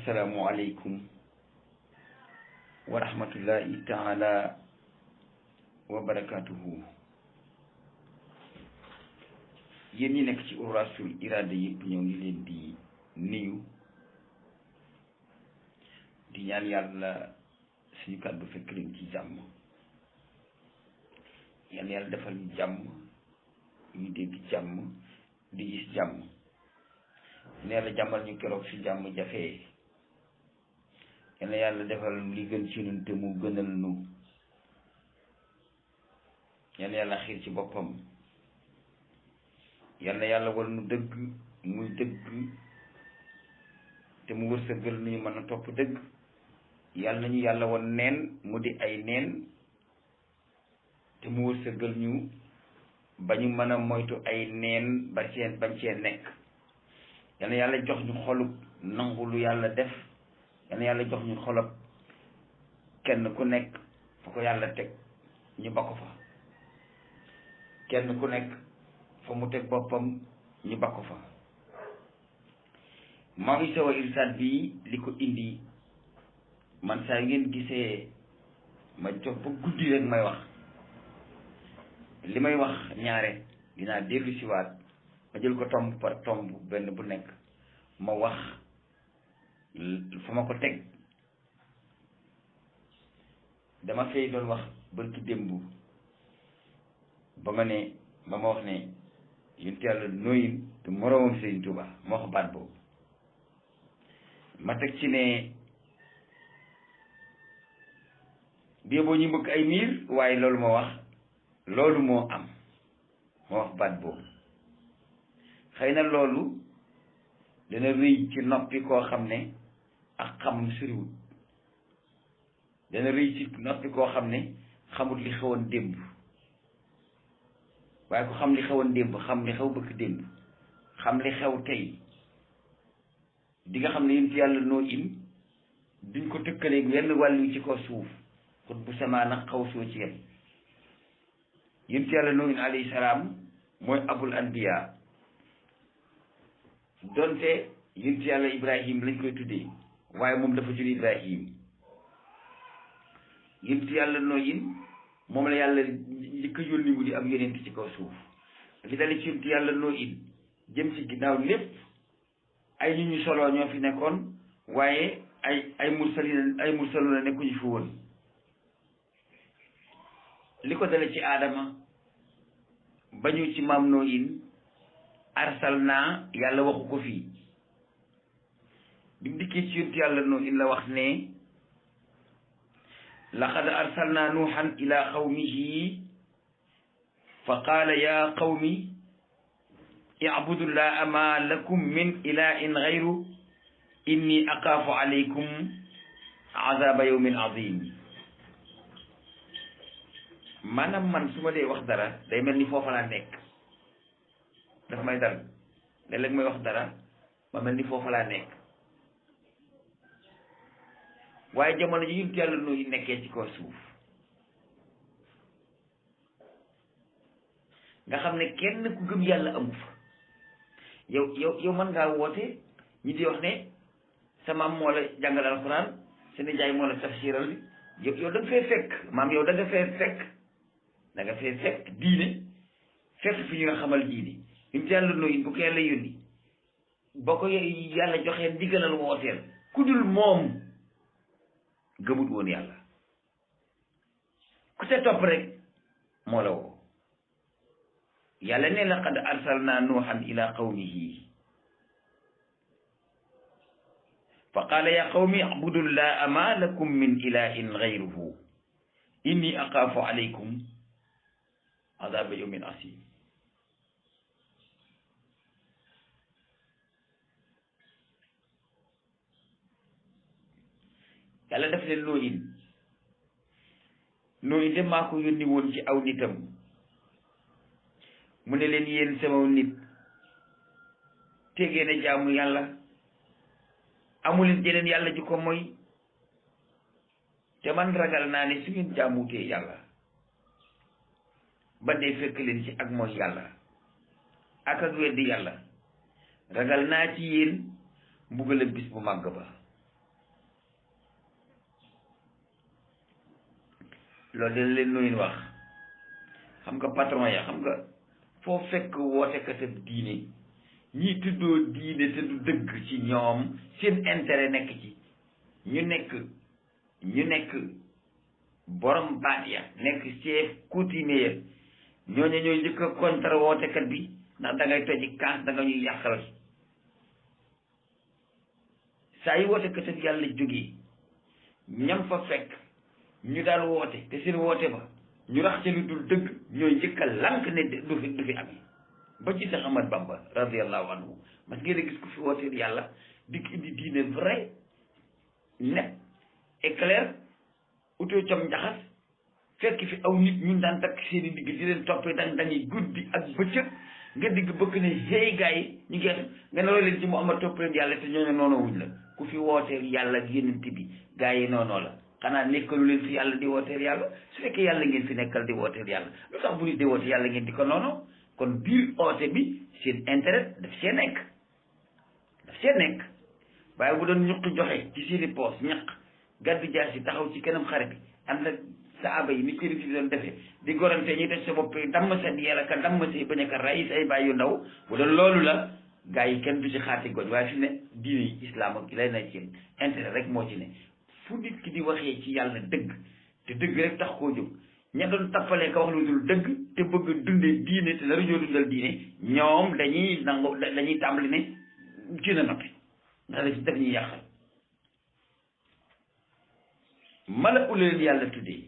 asalaamualeykum wa rahmatullahi taala wa barakatuhu. yéen ñi nekk ci Uras-sul Irada yëpp ñoo ngi leen di nuyu di ñaan yàlla suñu kàddu fekk leen ci jàmm. yal na yàlla defal ñu jàmm, ñu dégg jàmm, di gis jàmm. yal na yàlla jàmmal ñu keroog si jàmm jafee. yal na yàlla defal li gën ci ñun te mu gënal nu. yal na yàlla xiir ci boppam. yal na yàlla wal nu dëgg muy dëgg te mu wërsëgal nu ñu mën a topp dëgg. yal nañu yàlla won neen mu di ay neen te mu wërsëgal ñu ba ñu mën a moytu ay neen bañ cee nekk. yal na yàlla jox ñu xolub nangu lu yàlla def. yal na yàlla jox ñu xolub kenn ku nekk fa ko yàlla teg ñu ba ko fa. kenn ku nekk fa mu teg boppam ñu ba ko fa. Maw'izah wa Irshad bi li ko indi man saa ngeen gisee ma jox ba guddi rek may wax li may wax ñaare dinaa dellu siwaat ma jël ko tomb par tomb benn bu nekk ma wax fa ma ko teg. dama fay doon wax bërki démb ba ma wax ne yonent yàlla nooyin te moroomam Sëriñ Tuuba ma wax baat boobu ma teg ci ne bii boo ñu mbëkk ay miir waaye loolu ma wax loolu moo am ma wax baat boobu. xëy na loolu dana rëy ci noppi koo xam ne ak xam suriwut. dana rëy ci noppi koo xam ne xamut li xewoon démb. waaye ko xam li xewoon démb xam li xew bëgg démb xam li xew tey di nga xam ne yonent yàlla nooyin duñ ko tëkkaleeg wenn wàllu ci ko suuf xut bu samaana xaw soo ci yem. yonent yàlla nooyin alayhi salaam mooy abul anbiya donte yonent yàlla ibrahim lañ koy tuddee waaye moom dafa jur ibrahim. yonent yàlla nooyin moom la yàlla njëkk a yónni mu di am yonent ci kaw suuf. li dale ci yonent yàlla nooyin jëm ci ginnaaw lépp ay ñu ñu soloo ñoo fi nekkoon waaye ay mursalina nekkuñu fi woon. li ko dale ci aadama ba ñu ci maam nooyin arsal naa yàlla waxu ko fii. bi mu dikkee ci yonent yàlla nooyin la wax ne laqad arsalna nuuhan ila qawmihi fa qaala ya qawmi i'budullaha ma lakum min ilahin ghayru inni axaafu alaykum azaba yawmin azim. maanaam man su ma dee wax dara day mel ni foofa laa nekk. daf may dal léeg-léeg may wax dara ma mel ni foofa laa nekk. waaye jamono ji yonent yàlla nooyi nekkee ci kaw suuf nga xam ne kenn ku gëm yàlla amu fa. yow mën ngaa woote ñi di wax ne sa maam moo la jàngal alxuraan sa nijaay moo la tafsiral bi yow da nga fee fekk maam yow da nga fee fekk diine fekk fi ñu nga xamal diine. yonent yàlla nooyi bu ko yàlla yónni boo ko yàlla joxee ndigalal wooteel ku dul moom gëmut woon yàlla. ku ca topp rek moo la woo. yàlla ne laqad arsalna nuuhan ila qawmihi fa qaala ya qawmi i'budullaha ma lakum min ilahin ghayruhu inni axaafu alaykum azaba yawmin asim. yàlla def leen nooyin de maa ko yónni woon ci aw nitam mu ne leen yéen sama nit tegee na jaamu yàlla amuleen jeneen yàlla ji ko mooy te man ragal naa ne su ngeen jaamutee yàlla ba dee fekk leen ci ak mooy yàlla ak weddi yàlla ragal naa ci yéen mbugal bis bu màgg ba. loolu dina leen nuyu wax xam nga patron ya xam nga foo fekk wootekat ak diine ñi tuddoo diine te du dëgg ci ñoom seen intérêt nekk ci ñu nekk borom baat ya nekk chef coutumier ñooñu ñooy njëkk a contre wootekat bi ndax da ngay toji kaas da nga ñuy yàqal saa yi wootekat ak yàlla jógee ñam fa fekk ñu daal woote te seen woote ba ñu rax ci lu dul dëgg ñooy njëkk a lànk ne du fi amee ba ci Seex Ahmad Bamba radiyallahu anhu mas ngeen a gis ku fi wooteel yàlla dikk indi diine vrai net et clair utoo cam njaxas fekk fi aw nit ñun daan takk seen i digg di leen toppee dañuy guddi ak bëccëg nga digg bëgg ne hey gars yi ñu gees nga ne leen ci Muhammad topp leen yàlla te ñooñu noonu wuñ la ku fi wooteel yàlla ak yenent bi gars yi noonu la xanaa nekkalu leen fi yàlla di wooteel yàlla su fekkee yàlla ngeen fi nekkal di wooteel yàlla lu tax bu nit di woote yàlla ngeen di ko noonu kon biir oote bi seen intérêt daf see nekk waaye bu doon ñuq joxe ci seeni poos ñaq gàddu jaar si taxaw ci kanam xare bi ànd ak saaba yi ni ko fi doon defee di gorante ñuy def sa bopp damm sa yàlla ka damm si bañ a ka ray say bàyyi yu ndaw bu doon loolu la gars yi kenn du ci xaati goj waaye fi ne diine yi islam ak lay na ci intérêt rek moo ci ne fu nit ki di waxee ci yàlla dëgg te dëgg rek tax koo jóg ña doon tappalee ka wax lu dul dëgg te bëgg a dundee diine te naru ñoo dundal diine ñoom dañuy tàmbali ne kii na noppi ndax la ci def ñuy yàqal mala u leen yàlla tuddee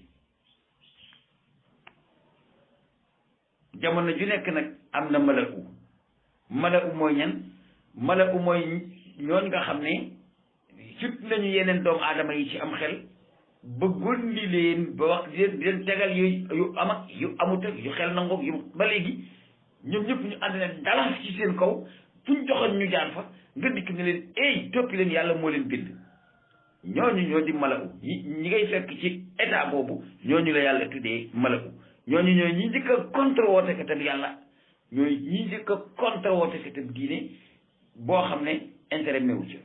jamono ju nekk nag am na mala u mooy ñan mala u mooy ñooñ nga xam ne sut nañu yeneen doomu aadama yi ci am xel bëggoon di leen ba wax di leen tegal yu am ak yu amut ak yu xel nangoog yu ba léegi ñoom ñëpp ñu ànd ne dalas ci seen kaw fuñ joxoon ñu jaar fa nga dikk ne leen ey toppi leen yàlla moo leen bind ñooñu ñoo di mala u ñi ngay fekk ci état boobu ñooñu la yàlla tuddee mala u ñooñu ñooy ñi njëkk a contre wooteekatam yàlla ñooy ñi njëkk a contre wooteekatam diine boo xam ne intérêt newu ca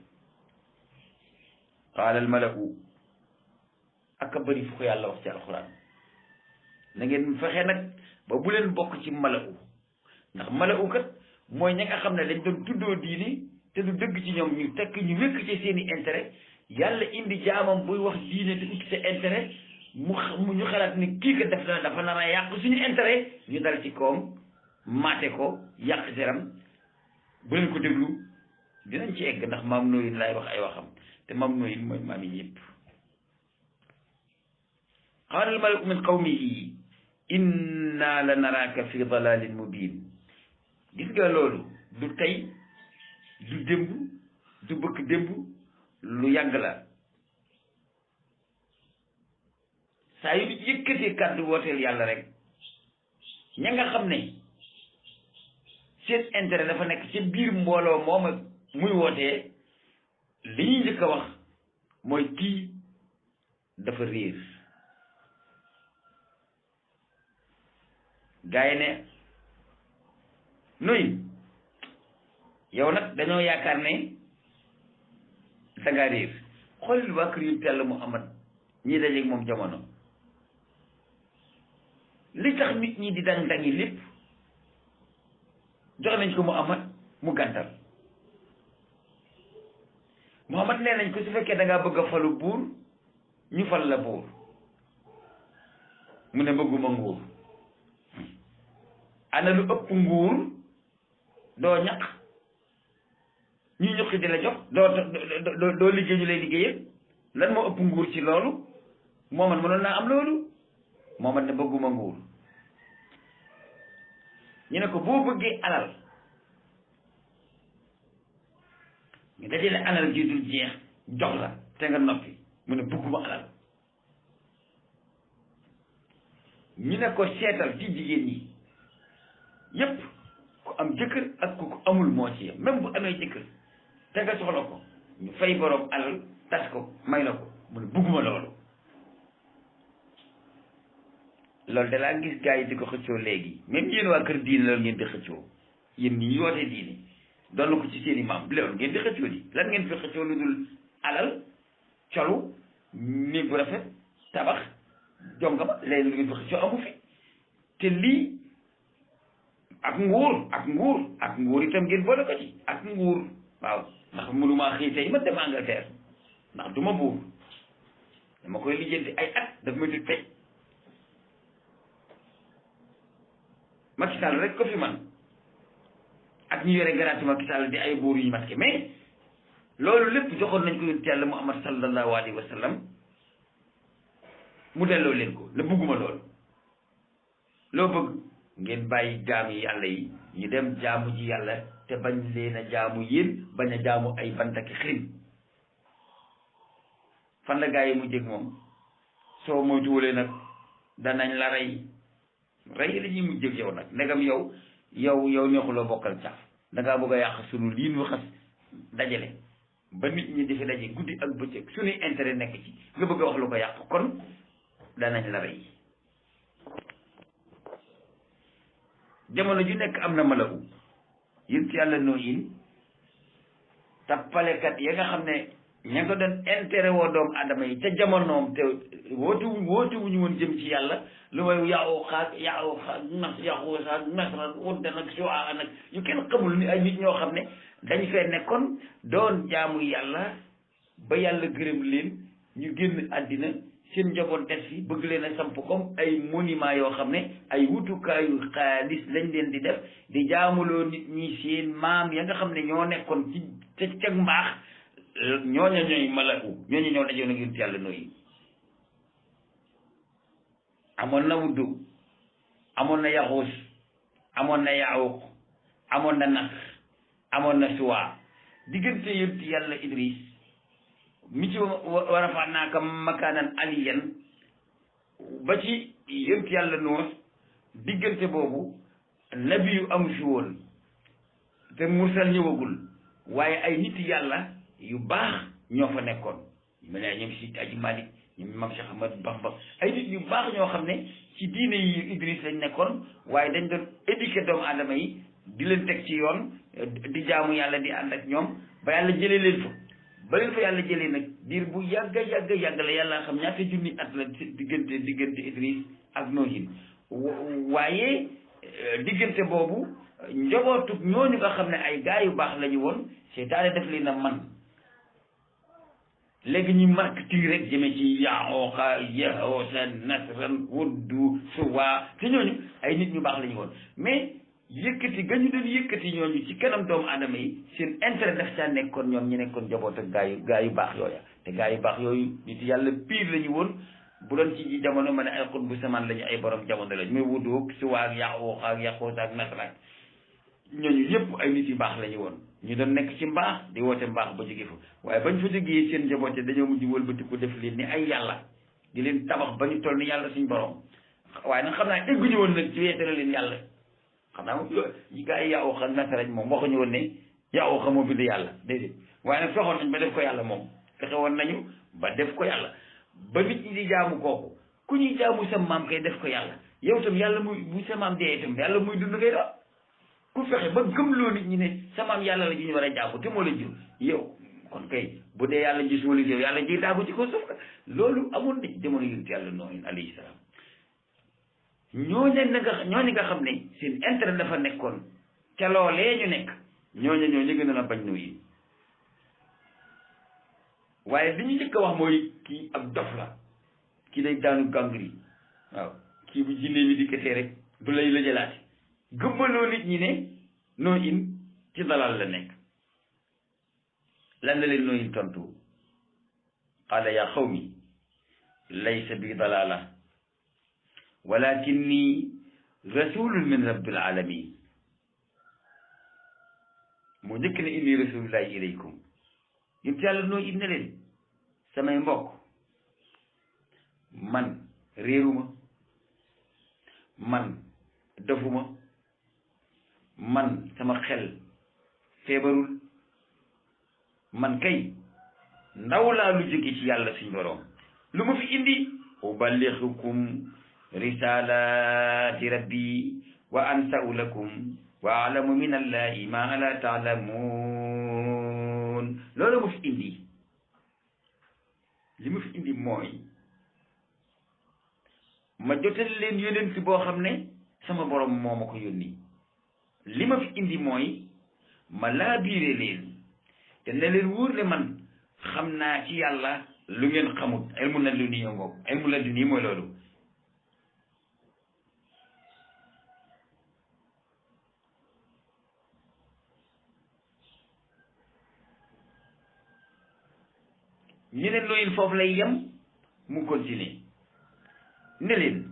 qaala al malaku ak a bëri fu ko yàlla wax ci alxuraan na ngeen fexe nag ba bu leen bokk ci malaku ndax malaku kat mooy ña nga xam ne dañ doon tuddoo diine te du dëgg ci ñoom ñu tekk ñu wékk ci seen i intérêt yàlla indi jaamam buy wax diine te ut sa intérêt mu ñu xalaat ni kii ka def na dafa nar a yàq suñu intérêt ñu dal ci koom maate ko yàq deram bu leen ko déglu dinañ ci egg ndax maam nooyin laay wax ay waxam te maam nooyin mooy maam yi ñëpp qaala al malaku min qawmihi inna la naraaka fi dalalin mubin gis nga loolu du tey du démb du bëkk démb lu yàgg la saa yu yëkkatee kàddu wooteel yàlla rek ña nga xam ne seen intérêt dafa nekk ci biir mbooloo mooma muy wootee li ñuy njëkk a wax mooy kii dafa réer gaa yi ne nuy yow nag dañoo yaakaar ne dangaa réer xoolil waa kër yu tell Muhammad ñi dajeeg moom jamono li tax nit ñi di dang-dangi lépp jox nañ ko Muhammad mu gàntal Muhammad nee nañ ko su fekkee da ngaa bëgg a falu buur ñu fal la buur mu ne bëgguma nguur ana lu ëpp nguur doo ñaq ñu ñuqi di la jox doo liggéey ñu lay liggéeyal lan moo ëpp nguur ci loolu Muhammad mënoon naa am loolu Muhammad ne bëgguma nguur ñu ne ko boo bëggee alal ñu dajale alal ji dul jeex jox la te nga noppi mu ne bëgguma alal ñu ne ko seetal ci jigéen ñi yépp ku am jëkkër ak ku ko amul moo ci yem même bu amee jëkkër te nga soxla ko ñu fay borom alal tas ko may la ko mu ne bëgguma loolu loolu da laa gis gars yi di ko xëccoo léegi même yéen waa kër diine loolu ngeen di xëccoo yéen ñi yootee diine doon ko ci seen i maam loolu ngeen di xëccoo di lan ngeen fi xëccoo lu dul alal colu néeg bu rafet tabax jongama leen lu ngeen fi xëccoo amu fi te lii ak nguur itam ngeen boole ko ci ak nguur waaw ndax mënumaa xëy tey ma dem Angleterre ndax du ma buur dama koy lijjanti ay at daf may tut tey Macky Sall rek ko fi man ak ñu yore garaati Macky Sall di ay buur yu ñu matke mais loolu lépp joxoon nañ ko yonent yàlla Muhammad sallallahu alayhi wa sallam mu delloo leen ko la bugguma loolu loo bëgg ngeen bàyyi jaami yàlla yi ñu dem jaamu ji yàlla te bañ leen a jaamu yéen bañ a jaamu ay bantaki xirim fan la gaa yi mu jég moom soo moytuwulee nag danañ la rey la ñuy mu jég yow nag ndegam yow neexuloo bokkal caaf dangaa bëgg a yàq sunu lii nu xas dajale ba nit ñi di fi daje guddi ak bëccëg suñuy intérêt nekk ci nga bëgg a wax lu ko yàq kon danañ la rey jamono ju nekk am na malaku yéen ci yàlla noo yin tappalekat ya nga xam ne ña nga doon intérêt woo doomu adama yi ca jamonoom te woote wuñu woon jëm ci yàlla lu may yàqu xaag nasran wudda nag suwaa nag yu kenn xamul ni ay nit ñoo xam ne dañ fee nekkoon doon jaamu yàlla ba yàlla gërëm leen ñu génn àddina seen njaboot des fi bëgg leen a samp comme ay monument yoo xam ne ay wutukaayu xaalis lañ leen di def di jaamuloo nit ñi seen maam ya nga xam ne ñoo nekkoon ci cag mbaax ñooña ñooy malaku ñooñu ñoo dajoon ak yonent yàlla nooyi amoon na wuddu amoon na yaxuus amoon na yaawuq amoon na nasr amoon na suwaa diggante yonent yàlla Idris mi ci war a fa naaka makaanan aliyan ba ci yonent yàlla Nuux diggante boobu nabi yu amu fi woon te mursal ñëwagul waaye ay nit yàlla yu baax ñoo fa nekkoon mel ne ñoom si Aji Malik ñoom Mam Cheikh Ahmad Bamba ay nit yu baax ñoo xam ne ci diine yi Idris lañ nekkoon waaye dañ doon éduquer doomu aadama yi di leen teg ci yoon di jaamu yàlla di ànd ak ñoom ba yàlla jëlee leen fa ba leen fa yàlla jëlee nag diir bu yàgg la yàlla xam ñaata junni at la diggante Idris ak Noohin waaye diggante boobu njabootu ñooñu nga xam ne ay gaa yu baax la ñu woon seytaane def leen a man léegi ñu marque tii rek jëmee ci Yaaqooqa Yahoosa Nasran Wuddu Suwaa te ñooñu ay nit ñu baax la ñu woon mais yëkkati ga ñu doon yëkkati ñooñu ci kanam doomu aadama yi seen intérêt daf caa nekkoon ñoom ñu nekkoon jaboot ak gaa yu baax yooya te gaa yu baax yooyu nit yàlla piir la ñu woon bu doon ci jamono ma ne ay xut bu samaan la ñu ay borom jamono lañ mais Wuddu ak Suwaa ak Yaaqooqa ak Yahoosa ak Nasran ñooñu ñëpp ay nit yu baax la ñu woon ñu doon nekk ci mbaax di woote mbaax ba jóge fa waaye bañ fa jógee seen njaboote dañoo mujj wëlbatiku def leen ni ay yàlla di leen tabax ba ñu toll ni yàlla suñ borom waaye nag xam naa egguñu woon nag ci weesale leen yàlla xam naa moom gaa yi Yaaqooqa Nasran moom waxuñu woon ne Yaaqooqa moo bind yàlla déedéet waaye nag fexoon nañ ba def ko yàlla moom fexe woon nañu ba def ko yàlla ba nit ñi di jaamu kooku ku ñuy jaamu sa maam kay def ko yàlla yow itam yàlla muy bu sa maam dee itam yàlla muy dund ngay doon ku fexe ba gëmloo nit ñi ne samaam yàlla la ji ñu war a jaamu te moo la jur yow kon kay bu dee yàlla ji suuli yow yàlla ji daagu ci ko suuf loolu amoon na ci jamono yonent yàlla Noohin alayhi salaam ñooñu nga xam ne seen intérêt dafa nekkoon ca loolee ñu nekk ñooñu gën a bañ Noohin waaye li ñu njëkk a wax mooy kii ab dof la kii day daanu gàngri waaw kii bu jinnee mi dikkatee rek du lay la jëlaate gëmbaloo nit ñi ne Noohin ci dalal la nekk lan la leen Noohin tontu qaala yaa qawmi laysa bi dalala walakinni rasulun min rabbil alamin moo njëkk ne inni rasulullahi ilaykum yëpp yàlla Noohin ne leen samay mbokk man réeruma man dofuma man sama xel feebarul man kay ndaw laa lu jóge ci yàlla suñ boroom lu ma fi indi uballighukum risalati rabbi wa ansa'u lakum wa a'lamu min allahi ma la ta'lamun loolu ma fi indi li ma fi indi mooy ma jotal leen yonent boo xam ne sama borom moo ma ko yónni li ma fi indi mooy ma laa biire leen te ne leen wóor ne man xam naa ci yàlla lu ngeen xamut ilmu laduni ngoog ilmu laduni mooy loolu ñu ne looyin foofu lay yem mu continuer ne leen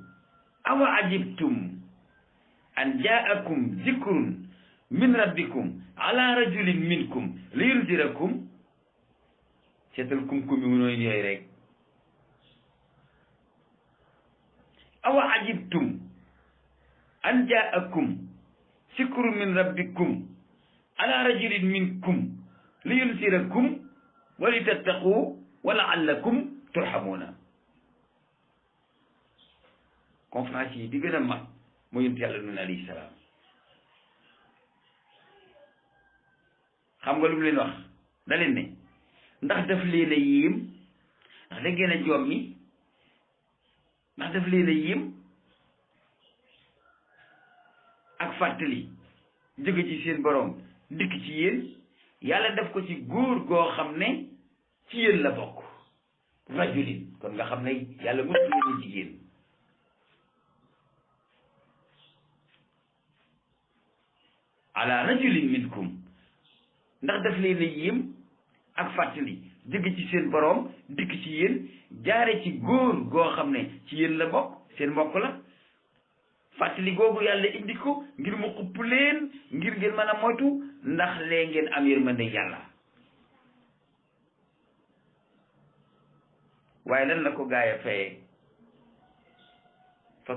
awa ajibtum an jaakum zikrun min rabbikum ala rajulin minkum li yunzirakum seetal kum-kum yi nooy yooyu rek awa ajibtum an jaakum zikrun min rabbikum ala rajulin minkum li yunzirakum wa li tattaqu wa la'allakum turhamuna conférence yi di gën a mag mooy yonent yàlla Nuux alayhi salaam xam nga lu mu leen wax da leen ne ndax daf leen a yéem ndax da ngeen a jommi ndax daf leen a yéem ak fàttali jóge ci seen borom dikk ci yéen yàlla def ko ci góor goo xam ne ci yéen la bokk rajulin kon nga xam ne yàlla mos leen jigéen ala rajulin minkum ndax daf leen a yéem ak fàttali jóge ci seen boroom dikk ci yéen jaare ci góor goo xam ne ci yéen la bokk seen mbokk la fàttali googu yàlla indi ko ngir mu xupp leen ngir ngeen mën a moytu ndax lee ngeen am yërmande yàlla waaye lan la ko gaay a fayee fa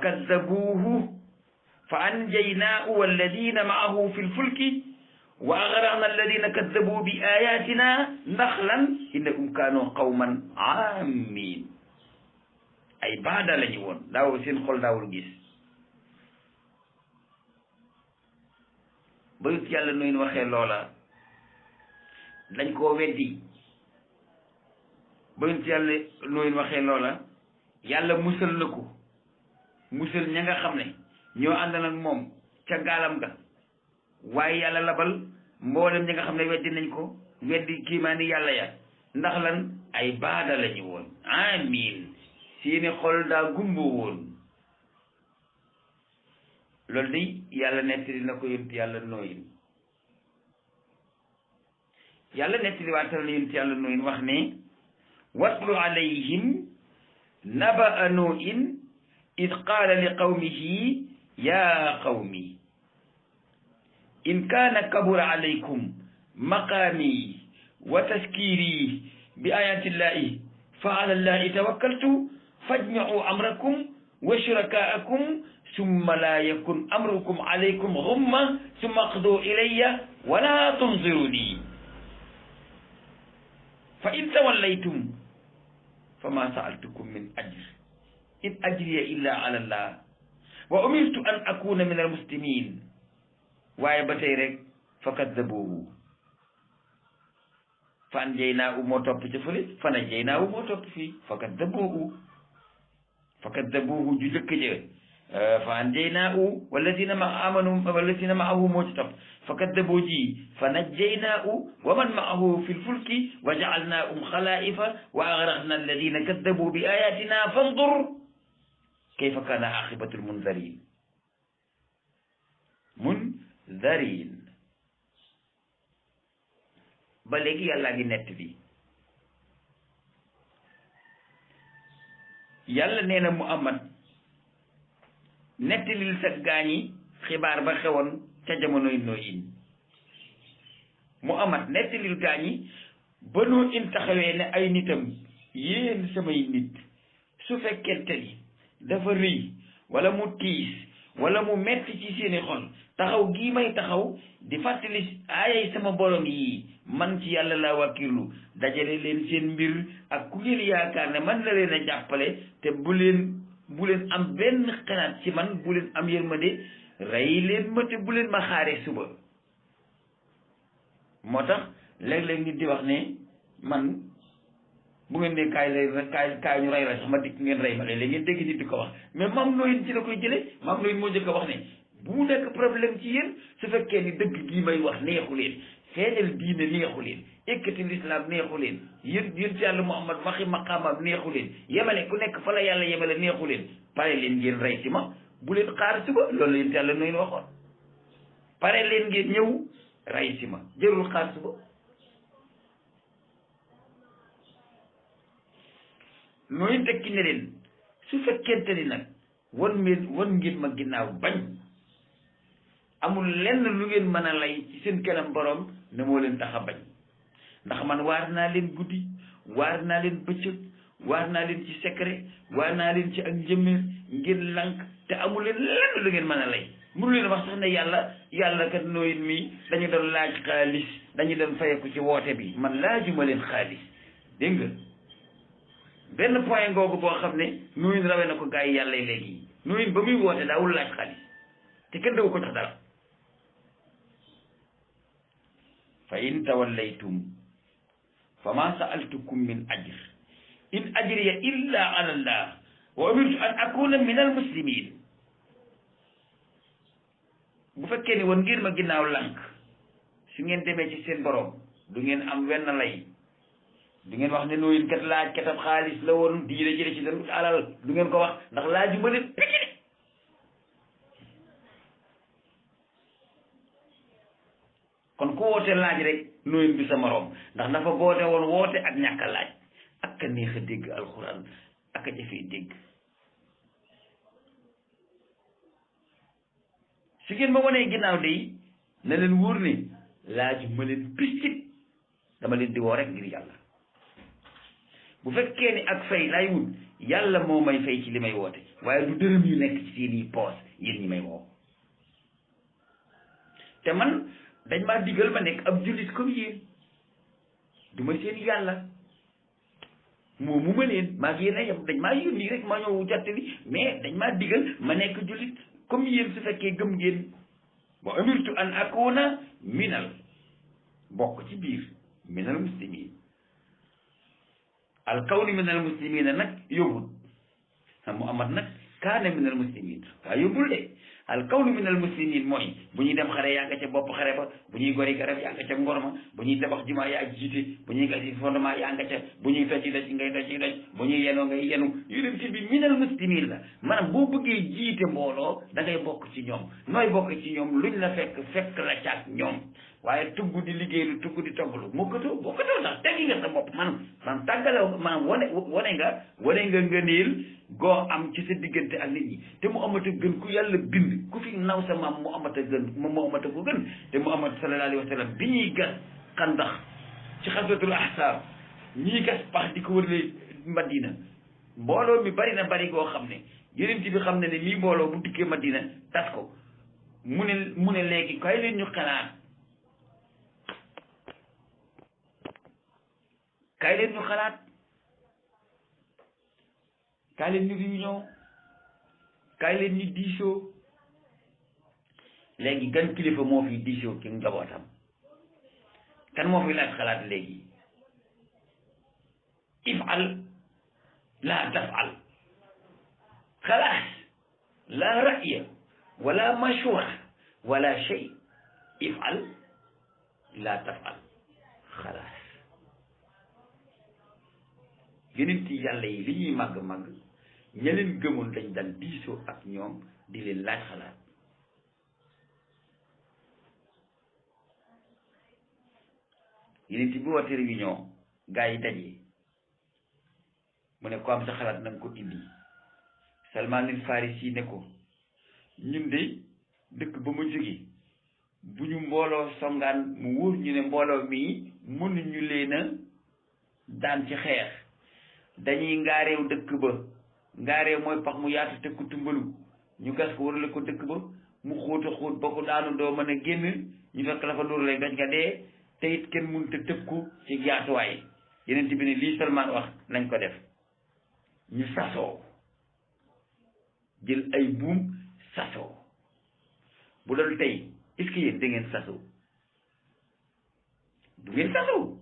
kaddabuuhu fa anjaynaahu walladina maahu fi lfulki wa agraqna alladina kaddabu bi ayatina ndax lan innahum kaanu qawman aamin ay baada lañu woon daaw seen xol daawul gis ba yut yàlla noonu waxee loola dañ koo weddi ba yut yàlla noonu waxee loola yàlla musal na ko musal ña nga xam ne ñoo ànd nag moom ca gaalam ga waaye yàlla labal mboolem ñi nga xam ne weddi nañ ko weddi kiimaani yàlla ya ndax lan ay baada lañu woon amiin seeni xol daa gumbo woon loolu day yàlla nettali na ko yonent yàlla nooyin yàlla nettali waatal na yonent yàlla nooyin wax ne watlu alayhim naba'a nuuhin id qaala li qawmihi yaa qawmi in kaana kabura alaykum maqaami wa taskiiri bi ayaati llahi fa ala llahi tawakkaltu fajma'u amrakum wa shurakaakum summa laa yakun amrukum alaykum ghumma summa aqdu ilayya wa laa tunziruni fa in tawallaytum fama sa'altukum min ajr in ajriya illa ala llah wa umirtu an akuna min almuslimin waaye ba tey rek fa kaddabuuhu fa anjaynaahu moo topp ca fële fa najjaynaahu moo topp fii fa kaddabuuhu ju jëkk ja fa anjaynaahu walladina maahu moo ci topp fa kaddabuu ji fa najjaynaahu wa man maahu fi lfulki wa jaalnaahum xalaa'ifa wa agraqna alladina kaddabu bi ayatina fandur kayfa kaana aaqibatul munzariin ba léegi yàllaa ngi nett bi yàlla nee na Muhammad nettalil sa gaañi xibaar ba xewoon ca jamonoy Nooyin Muhammad nettalil gaañi ba Nooyin taxawee ne ay nitam yéen samay nit su fekkente ni dafa rëy wala mu tiis wala mu metti ci seeni xol taxaw gii may taxaw di fàttali aayay sama borom yi man ci yàlla laa wàkkirlu dajale leen seen mbir ak ku ngeen yaakaar ne man la leen a jàppale te bu leen am benn xalaat ci man bu leen am yërmande rey leen ma te bu leen ma xaare suba moo tax léeg-léeg nit di wax ne man bu ngeen ne kaay ñu rey la sax ma dikk ngeen rey ma léeg-léeg ngeen dégg nit di ko wax mais maam nooyin ci la koy jëlee maam nooyin moo njëkk a wax ne bu mu nekk problème ci yéen su fekkee ni dëgg gii may wax neexu leen feeñal diine neexu leen ekkati l'islam neexu leen yéen ci yàlla Muhammad waxi maqaamam neexu leen yemale ku nekk fa la yàlla yemale neexu leen pare leen ngeen rey si ma bu leen xaar suba loolu la yéen ci yàlla nooyin waxoon pare leen ngeen ñëw rey si ma jërul xaar suba nooy tekki ne leen su fekkente ni nag wan ngeen ma ginnaaw bañ amul lenn lu ngeen mën a lay ci seen kanam borom ne moo leen tax a bañ ndax man waar naa leen guddi waar naa leen bëccëg waar naa leen ci secret waar naa leen ci ak njëmmir ngeen lànk te amul leen lenn lu ngeen mën a lay mënu leen wax sax ne yàlla kat nooyin mi dañu doon laaj xaalis dañu doon fayeku ci woote bi man laajuma leen xaalis dégg nga benn point googu boo xam ne nooyin rawee na ko gars yi yàlla léegi nooyin ba muy woote daawul laaj xaalis te kenn dawu ko tax dara fa in tawallaytum fa ma sa'altukum min ajr in ajriya illa ala allah wa umirtu an akuna min al muslimin bu fekkee ni woon ngir ma ginnaaw lànk su ngeen demee ci seen borom du ngeen am wenn lay du ngeen wax ne nooyin kat laaj katab xaalis la woon diine jële ci doon alal du ngeen ko wax ndax laaju ma leen picc de kon ku woote laaj rek nooyin bi sa morom ndax dafa boote woon woote ak ñàkk a laaj ak a neex a dégg alxuraan ak a jafee dégg su ngeen ma wanee ginnaaw day na leen wóor ne laaju ma leen piskit dama leen di woo rek ngir yàlla bu fekkee ni ak fay laay wut yàlla moo may fay ci li may woote waaye du dërëm yu nekk ci seeni poos yéen ñi may woo te man dañ maa digal ma nekk ab jullit comme yéen du ma seen yàlla moomu ma leen maa ngi yéen a yem dañ maa yónni rek ma ñëw jottali mais dañ maa digal ma nekk jullit comme yéen su fekkee gëm ngeen wa umirtu an akuna minal bokk ci biir minal muslimin al kawni minal muslimina nag yóbbul Muhammad nag kaana minal muslimin waaye yóbbul de al kawni minal muslimin mooy bu ñuy dem xare yaa nga ca bopp xare ba bu ñuy gori garab yaa nga ca ngorma bu ñuy tabax jumaa yaa jiite bu ñuy gasi fondement yaa nga ca bu ñuy toj doj ngay doj bu ñuy yenoo ngay yenu yonent bi minal muslimin la maanaam boo bëggee jiite mbooloo da ngay bokk ci ñoom nooy bokk ci ñoom luñ la fekk la caag ñoom waaye tugg di liggéeylu tugg di togglu bokkatoo ndax teggi nga sa bopp maanaam tàggalew maanaam wane nga ngëneel goo am ci sa diggante ak nit ñi te mu amata gën ku yàlla bind ku fi naw sa maam mu amata ko gën te mu amata sallallahu alayhi wa sallam bi ñuy gas xandax ci xaswatul ahsaab ñuy gas pax di ko wërle Madina mbooloo mi bari na bari goo xam ne yonent bi xam ne mii mbooloo bu dikkee Madina tas ko mu ne léegi kay leen ñu xalaat kaay leen ñu xalaat kaay leen ñu réunion kaay leen ñu diisoo léegi gan kilifa moo fi diisoo ci njabootam kan moo fi laaj xalaat léegi ifal laa tafal xalaas laa ra'ya wala mashura wala shay ifal laa tafal xalaas yeneen ci yàlla yi li ñuy màgg-màgg ña leen gëmoon dañ daan diisoo ak ñoom di leen laaj xalaat yeneen ci bi woote réunion gaa yi daje mu ne ko am sa xalaat na nga ko indi Salman al Farisi ne ko ñun de dëkk ba ma jóge bu ñu mbooloo songaan mu wóor ñu ne mbooloo mii mënuñu leen a daan ci xeex dañuy ngaareew dëkk ba ngaareew mooy pax mu yaatu te ku tumbalu ñu gas ko warale ko dëkk ba mu xóota xóot ba ko daanu doo mën a génn ñu fekk la fa dóor lay doj nga dee te it kenn mënut a tëb ko ci yaatuwaay yeneen bi ne lii Salman wax nañ ko def ñu sasoo jël ay buum sasoo bu doon tey est-ce que yéen da ngeen sasoo du ngeen sasoo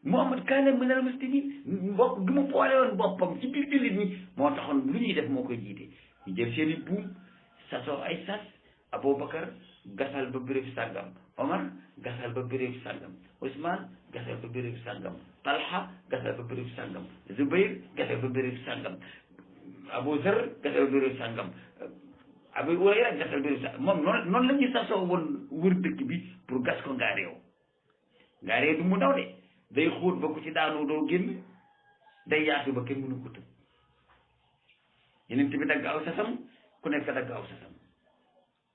Muhammad kaana minal muslimin mbokk gi mu boole woon boppam ci biir jullit ñi moo taxoon lu ñuy def moo koy jiite ñu jël seeni buum sasoo ay sas Aboubacar gasal ba béréb sàngam Omar gasal ba béréb sàngam Ousmane gasal ba béréb sàngam Talha gasal ba béréb sàngam Zubayr gasal ba béréb sàngam Abou Zar gasal ba béréb sàngam Abu Hurayra gasal ba béréb sàngam moom noonu la ñuy sasoo woon wër dëkk bi pour gas ko ngaareew du mu ndaw de day xóot ba ku ci daanu doo génn day yaatu ba kenn mënu ko tëb yeneen bi dagg aw sasam ku nekk dagg aw sasam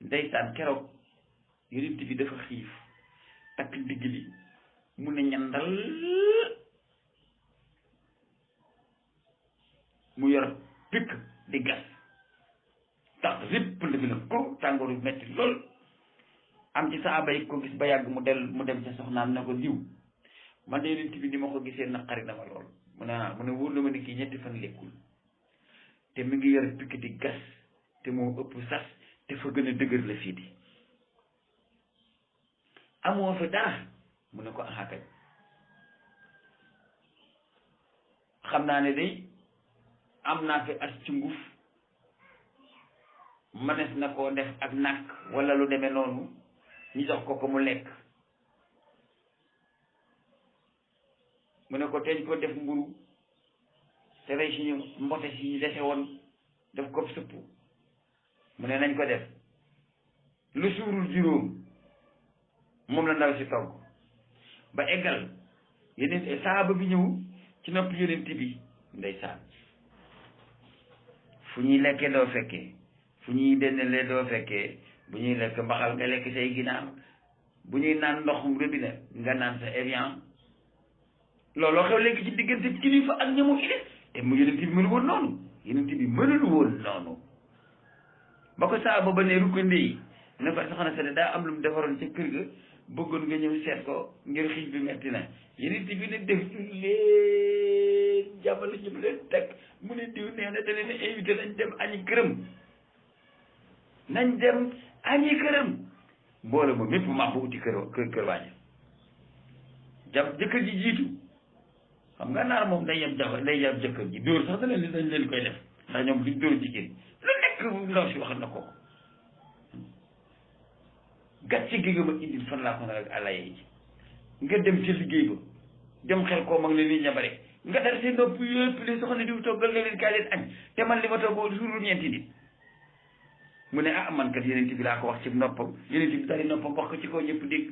ndeysaan keroog yeneen bi dafa xiif takk digg li mu ne ñandal mu yor pikk di gas tax zip pënd bi na ko tàngoor yu metti lool am ci saaba yi ko gis ba yàgg mu dem ca soxnaam ne ko diw man de yeneen bi ni ma ko gisee naqari na ma lool mu ne wóor na ma ne kii ñetti fan lekkul te mi ngi yor pikk di gas te moo ëpp sas te fa gën a dëgër la fii di amoo fa dara mu ne ko axakay xam naa ne day am naa fi as cunguf manes na koo def ak nàkk wala lu demee noonu ñu jox ko mu lekk mu ne ko teñ ko def mburu te rey si ñu mbote si ñu dese woon def ko sëpp mu ne nañ ko def lu suurul juróom moom la ndaw si togg ba eggal yeneen saaba bi ñëw ci nopp yonent bi ndeysaan fu ñuy lekkee doo fekkee fu ñuy dendalee doo fekkee bu ñuy lekk mbaxal nga lekk say ginaar bu ñuy naan ndoxum robinet nga naan sa Evian looloo xew léegi ci diggante kilifa ak ñamu ilis te mu yonent bi mënul woon noonu yonent bi mënul woon noonu ba ko saaba ba ne rukko ndey ne ko soxna sa daa am lu mu defaroon ca kër ga bëggoon nga ñëw seet ko ngir xiif bi metti na yonent bi ne def leen jàppale ñu leen teg mu ne diw nee na da leen invité nañ dem añi këram mboole moom mépp maa ko uti kër waaña jëkkër ji jiitu xam nga naar moom day yem jëkkër ji dóor sax dañ leen koy def ndax ñoom duñ dóor jigéen lu nekk ndaw si wax na ko gàcce gi nga ma indil fan laa ko na rek àllaye ji nga dem ca liggéey ba dem xel koo mag leen ni ñabare nga dar seen nopp yëpp li soxna diw toggal nga leen kaay leen añ te man li ma toggoo suuru ñeenti nit mu ne ah man kat yeneen bi laa ko wax ci noppam yeneen bi dari noppam wax ko ci kaw ñëpp dégg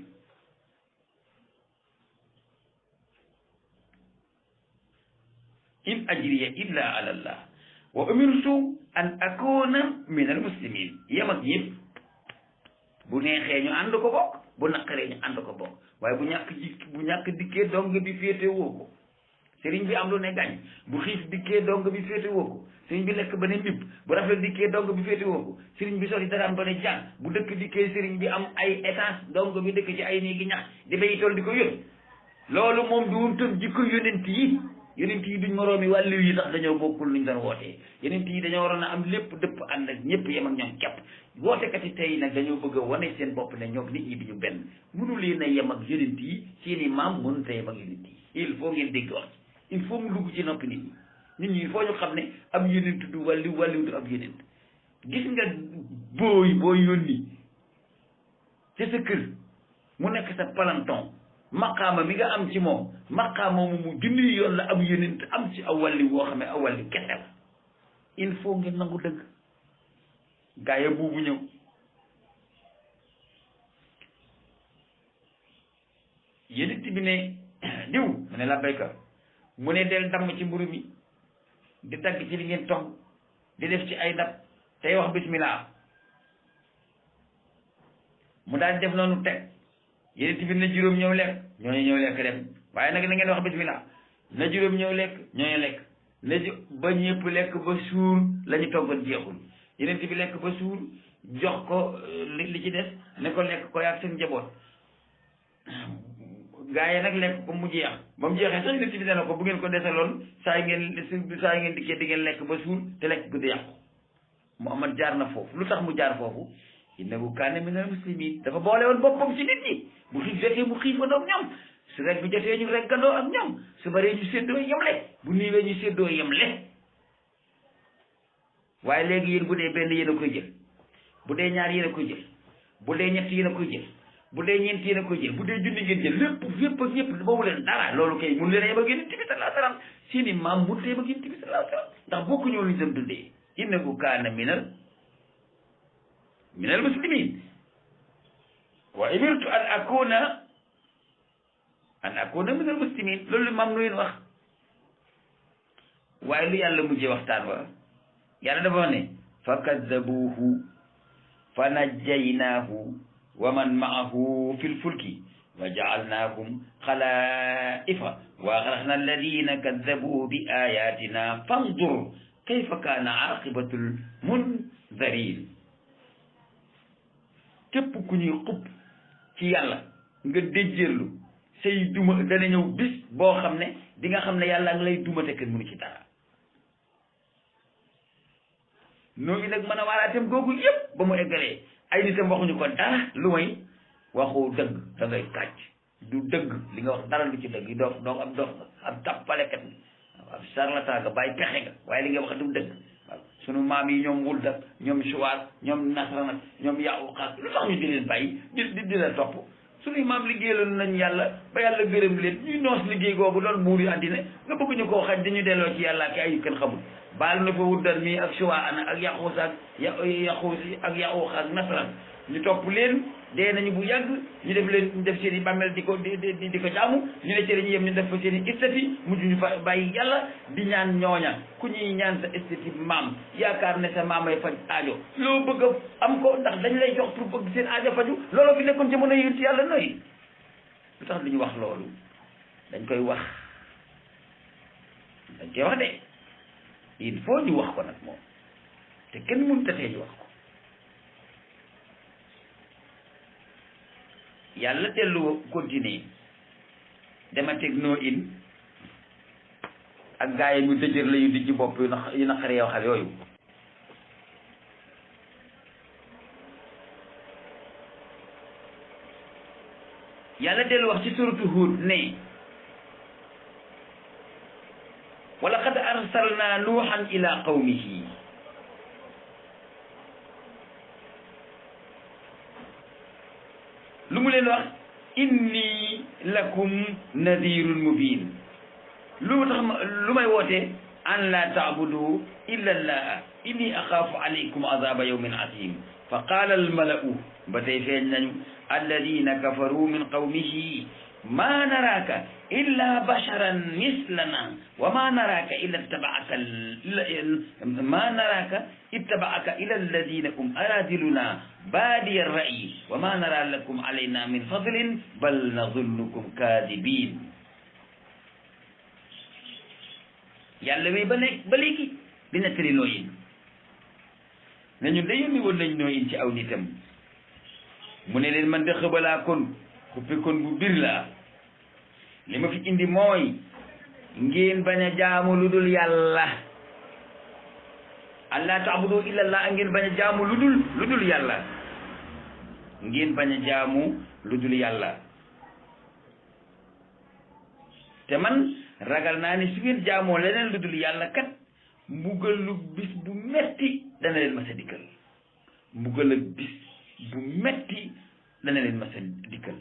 in ajriya illa ala allah wa umirtu an akuna min al muslimin yem ak ñëpp bu neexee ñu ànd ko bokk bu naqaree ñu ànd ko bokk waaye bu ñàkk dikkee dong bi féete woo ko sëriñ bi am lu ne gañ bu xiif dikkee dong bi féete woo ko sëriñ bi lekk ba ne mbib bu rafet dikkee dong bi féete woo ko sëriñ bi soli daraam ba ne jàng bu dëkk dikkee sëriñ bi am ay étage dong bi dëkk ci ay néegi ñax di bay tool di ko yót loolu moom du wutoon jikko yonent yi duñ moroomi wàlliw yi tax dañoo bokkul nuñ doon wootee yonent yi dañoo waroon a am lépp dëpp ànd ak ñëpp yem ak ñoom képp wootekat yi tey nag dañoo bëgg a wane seen bopp ne ñoom nit ñi bi ñu benn mënu leen a yem ak yonent yi seeni maam mënut a yem ak yonent yi il faut ngeen dégg wax il faut mu dugg ci noppi nit ñi il faut ñu xam ne am yonent du wàlliw du ab yonent gis nga booy yónni ci sa kër mu nekk sa palanton maqaama mi nga am ci moom maqaama mu junni yoon la am yonent am ci aw wàlli woo xam ne aw wàlli kese la il faut ngeen nangu dëgg gaa ya buubu ñëw yonent bi ne diw mu ne la béykat mu ne del damm ci mburu mi di dagg ci li ngeen togg di def ci ay ndab tey wax bismillah mu daal def noonu teg yonent bi na juróom ñëw lekk ñooñu ñëw lekk dem waaye nag na ngeen wax bismillah na juróom ñëw lekk ñooñu lekk ba ñëpp lekk ba suur la ñu toggoon jeexul yonent bi lekk ba suur jox ko li ci des ne ko lekk ko yaag seen njaboot gaa yi nag lekk ba mu jeex ba mu jeexee sax yonent bi dana ko bu ngeen ko desaloon saa yi ngeen dikkee di ngeen lekk ba suur te lekk gu di yàqu Muhammad jaar na foofu lu tax mu jaar foofu innahu kaana minal muslimin dafa boole woon boppam ci nit ñi bu xiif jotee mu xiifandoog ñoom su rek bi jotee ñu reggandoo ak ñoom su baree ñu séddoo yemle bu niiwee ñu séddoo yemle waaye léegi yéen bu dee benn yéen a koy jël bu dee ñaar yéen a koy jël bu dee ñett yéen a koy jël bu dee ñeent yéen a koy jël bu dee junni ngeen jël lépp yëpp ak ñëpp boobu leen dara loolu kay mun leen a yem ak yonent bi sallallahu alayhi wa sallam seeni maam mun te yem ak yonent bi sallallahu alayhi wa sallam ndax bokku ñoo luñ doon dundee innahu kaana minal muslimin wa umirtu an akuna minal muslimin loolu maam nu leen wax waaye lu yàlla mujjee waxtaan wa yàlla dafa wax ne fa kaddabuuhu fa najjaynaahu wa man maahu fi lfulki wa jaalnaahum xalaa'ifa wa axrajna alladina kaddabuu bi ayatina fandur kayfa kaana aqibatul mundarin képp ku ñuy xub ci yàlla nga déjjéerlu say duma dana ñëw bis boo xam ne di nga xam ne yàlla nga lay duma te kenn mënu ci dara noonu nag mën a waaraateem googu yëpp ba mu eggalee ay nitam waxuñu ko dara lu may waxu dëgg da ngay kàcc du dëgg li nga wax dara lu ci dëgg yi doo am dof nga am tàppalekat nga ab charlatan nga bàyyi pexe nga waaye li nga wax du dëgg waaw sunu maam yi ñoom wul dak ñoom suwaar ñoom nasranat ñoom yaquqaat lu tax ñu di leen bàyyi di la topp sunuy maam liggéeyaloon nañ yàlla ba yàlla gërëm leen ñuy noos liggéey googu doon buur yu àddina nga bëgg ñu koo xaj dañu delloo ci yàlla ak ay kenn xamul baal na fa wuddal mi ak suwaa ana ak yaxuus ak yaxuusi ak yaxuux ak nasran ñu topp leen dee nañu bu yàgg ñu def leen ñu def seen i bàmmeel di ko jaamu ñu ne ci la ñu yem ñu def fa seen i istati mujj ñu fa bàyyi yàlla di ñaan ñooña ku ñuy ñaan sa istati maam yaakaar ne sa maamay faj aajo loo bëgg a am ko ndax dañ lay jox pour bëgg seen aajo faju looloo fi nekkoon jamono yonent yàlla nooy lu tax duñu wax loolu dañ koy wax de il faut ñu wax ko nag moom te kenn mënut a tee ñu wax ko yàlla dellu continuer dama teg noo in ak gaa yi ñu dëjër la yu di ci bopp yu naqaree waxal yooyu yàlla dellu wax ci suratu Hud ne wa laqad arsalna nuuhan ila qawmihi lu mu leen wax inni lakum nadirun mubin lu may woote an la taabudu illa allah inni axaafu alaykum azaba yawmin azim fa qaala almalau ba tey feeñ nañu alladina kafaru min qawmihi ma naraka illa basharan mislana wa ma naraka illa ittabaaka illa alladina hum aradiluna baadiya ar-ra'yi wa ma nara lakum alayna min fadlin bal nazunnukum kadibin yàlla wi ba léegi di nettali nooyin ne ñun de yónni woon nañ nooyin ci aw nitam mu ne leen man de xëbalaa kon xuppi kon bu bir laa li ma fi indi mooy ngeen bañ a jaamu lu dul yàlla allah taabudu illa allah ngeen bañ a jaamu lu dul yàlla ngeen bañ a jaamu lu dul yàlla te man ragal naa ne su ngeen jaamoo leneen lu dul yàlla kat mbugal lu bis bu metti dana leen mas a dikkal mbugal ak bis bu metti dana leen mas a dikkal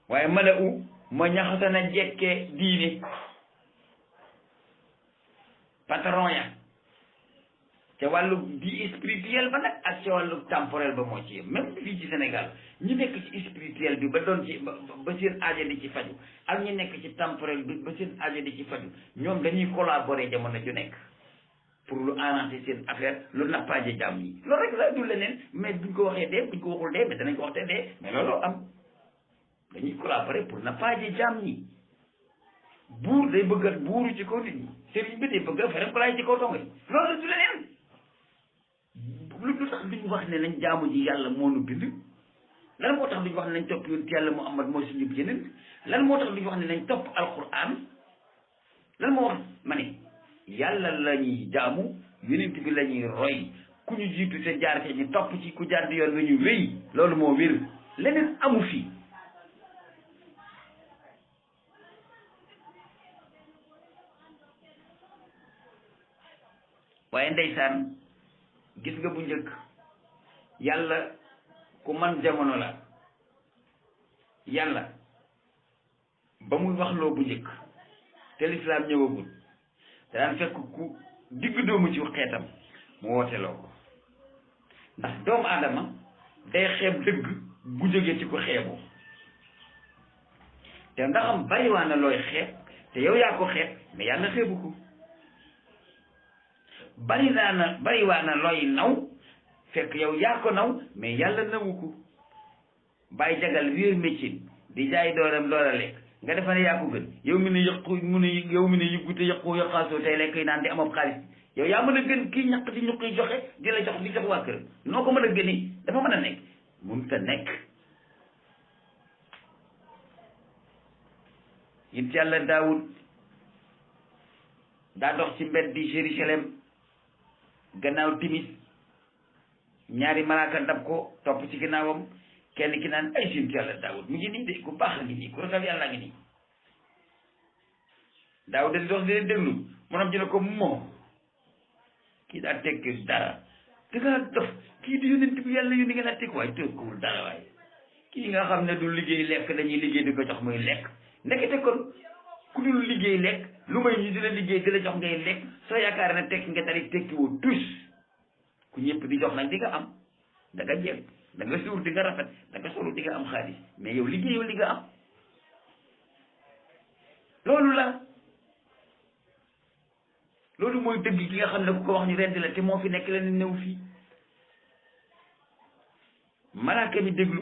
waaye mala u ma ñaxasana jekke diine patron ya ca wàllu di spirituel ba nag ak ca wàllu temporel ba moo ci yem même fii ci Sénégal ñi nekk ci spirituel bi ba doon ci ba seen aajo di ci faju ak ñi nekk ci temporel bi ba seen aajo di ci faju ñoom dañuy collaborer jamono ju nekk pour lu arranger seen affaire lu nappaaje jàmm yi loolu rek la du leneen mais buñ ko waxee dee buñ ko waxul dee mais danañ ko waxtee dee mais loolu am dañuy collaborer pour nappaaje jàmm ñi buur day bëgg a buuru ci kaw nit ñi sëriñ bi day bëgg a fere ko laay ci kaw tonga yi loolu du leneen lu tax duñ wax ne nañ jaamu ji yàlla moo nu bind lan moo tax duñ wax ne nañ topp yonent yàlla Muhammad mooy suñu yeneen lan moo tax duñ wax ne nañ topp alquran lan moo wax ma ne yàlla la ñuy jaamu yonent bi la ñuy roy ku ñu jiitu te jaar te ñu topp ci ku jaar di yoon wi ñu wéy loolu moo wér leneen amu fi waaye ndeysaan gis nga bu njëkk yàlla ku man jamono la yàlla ba muy waxloo bu njëkk te lislaam ñëwagul te daan fekk ku digg doomu ci xeetam mu wooteloo ko ndax doomu aadama day xeeb dëgg bu jógee ci ko xeebu te ndaxam bariwaa na looy xeeb te yow yaa ko xeeb mais yàlla xeebu ko bariwaa na looy naw fekk yow yaa ko naw mais yàlla nawu ko bàyyi jagal wéer métier di jaay dooram door a lekk nga defa ne yaa ko gën yow mi ne yow mi ne yëggu te yëqaasoo tey lekk naan di amab xaalis yow yaa mën a gën kii ñaq di ñu koy joxe di la jox di jox waa kër noo ko mën a gëni dafa mën a nekk mun ta nekk it yàlla Daawud daa dox ci mbedd di Jérusalem gannaaw timis ñaari malaaka ndab ko topp ci ginnaawam kenn ki naan ay sin yàlla Daawud mu ngi nii de ku baax a ngi nii ku ragal yàlla ngi nii Daawud di dox di leen déglu mu nam ji ne ko moo kii daa tekki dara da ngaa dof kii di yónent bi yàlla yónni nga daa tekki waaye tekkiwul dara waaye kii nga xam ne du liggéey lekk dañuy liggéey di ko jox muy lekk ndekete kon ku dul liggéey lekk lu may ñu di la liggéey di la jox ngay lekk soo yaakaar ne tekki nga tari tekkiwoo tus ku ñëpp di jox nag di nga am da nga jeex da nga suur di nga rafet da nga solu di nga am xaalis mais yow liggéeyoo li nga am loolu la loolu mooy dëgg gi nga xam ne ku ko wax ñu rendi la te moo fi nekk la ne néew fii malaaka mi déglu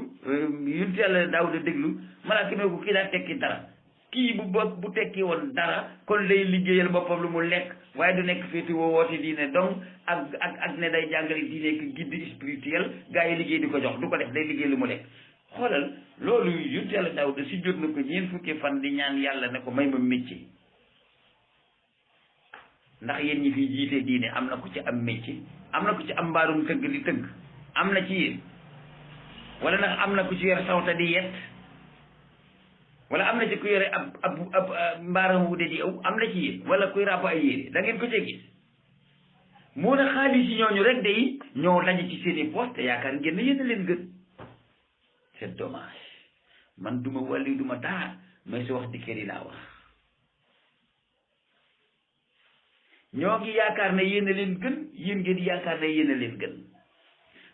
yunti yàlla Daawuda déglu malaaka mi ko kii daa tekki dara kii bu tekki woon dara kon lay liggéeyal boppam lu mu lekk waaye du nekk féeti woo woote diine donc ak ne day jàngale diine que guide spirituel gaa yi liggéey di ko jox du ko def day liggéey lu mu lekk xoolal loolu yunti yàlla Daawuda si jot na ko ñeent fukki fan di ñaan yàlla ne ko may ma métier ndax yéen ñi fi jiite diine am na ku ci am métier am na ku ci am mbaarum tëgg di tëgg am na ci yéen wala ndax am na ku ci yore sawta di yett wala am na ci ku yore ab mbaaram wude di aw am na ci yéen wala kuy ràbb ay yére da ngeen ko cee gis moo ne xaalis yi ñooñu rek day ñoo daje ci seeni poste te yaakaar ngeen ne yéen a leen gën c'est dommage man duma wàlli duma dara mais su wax dikkee dinaa wax ñoo ngi yaakaar ne yéen a leen gën yéen ngeen yaakaar ne yéen a leen gën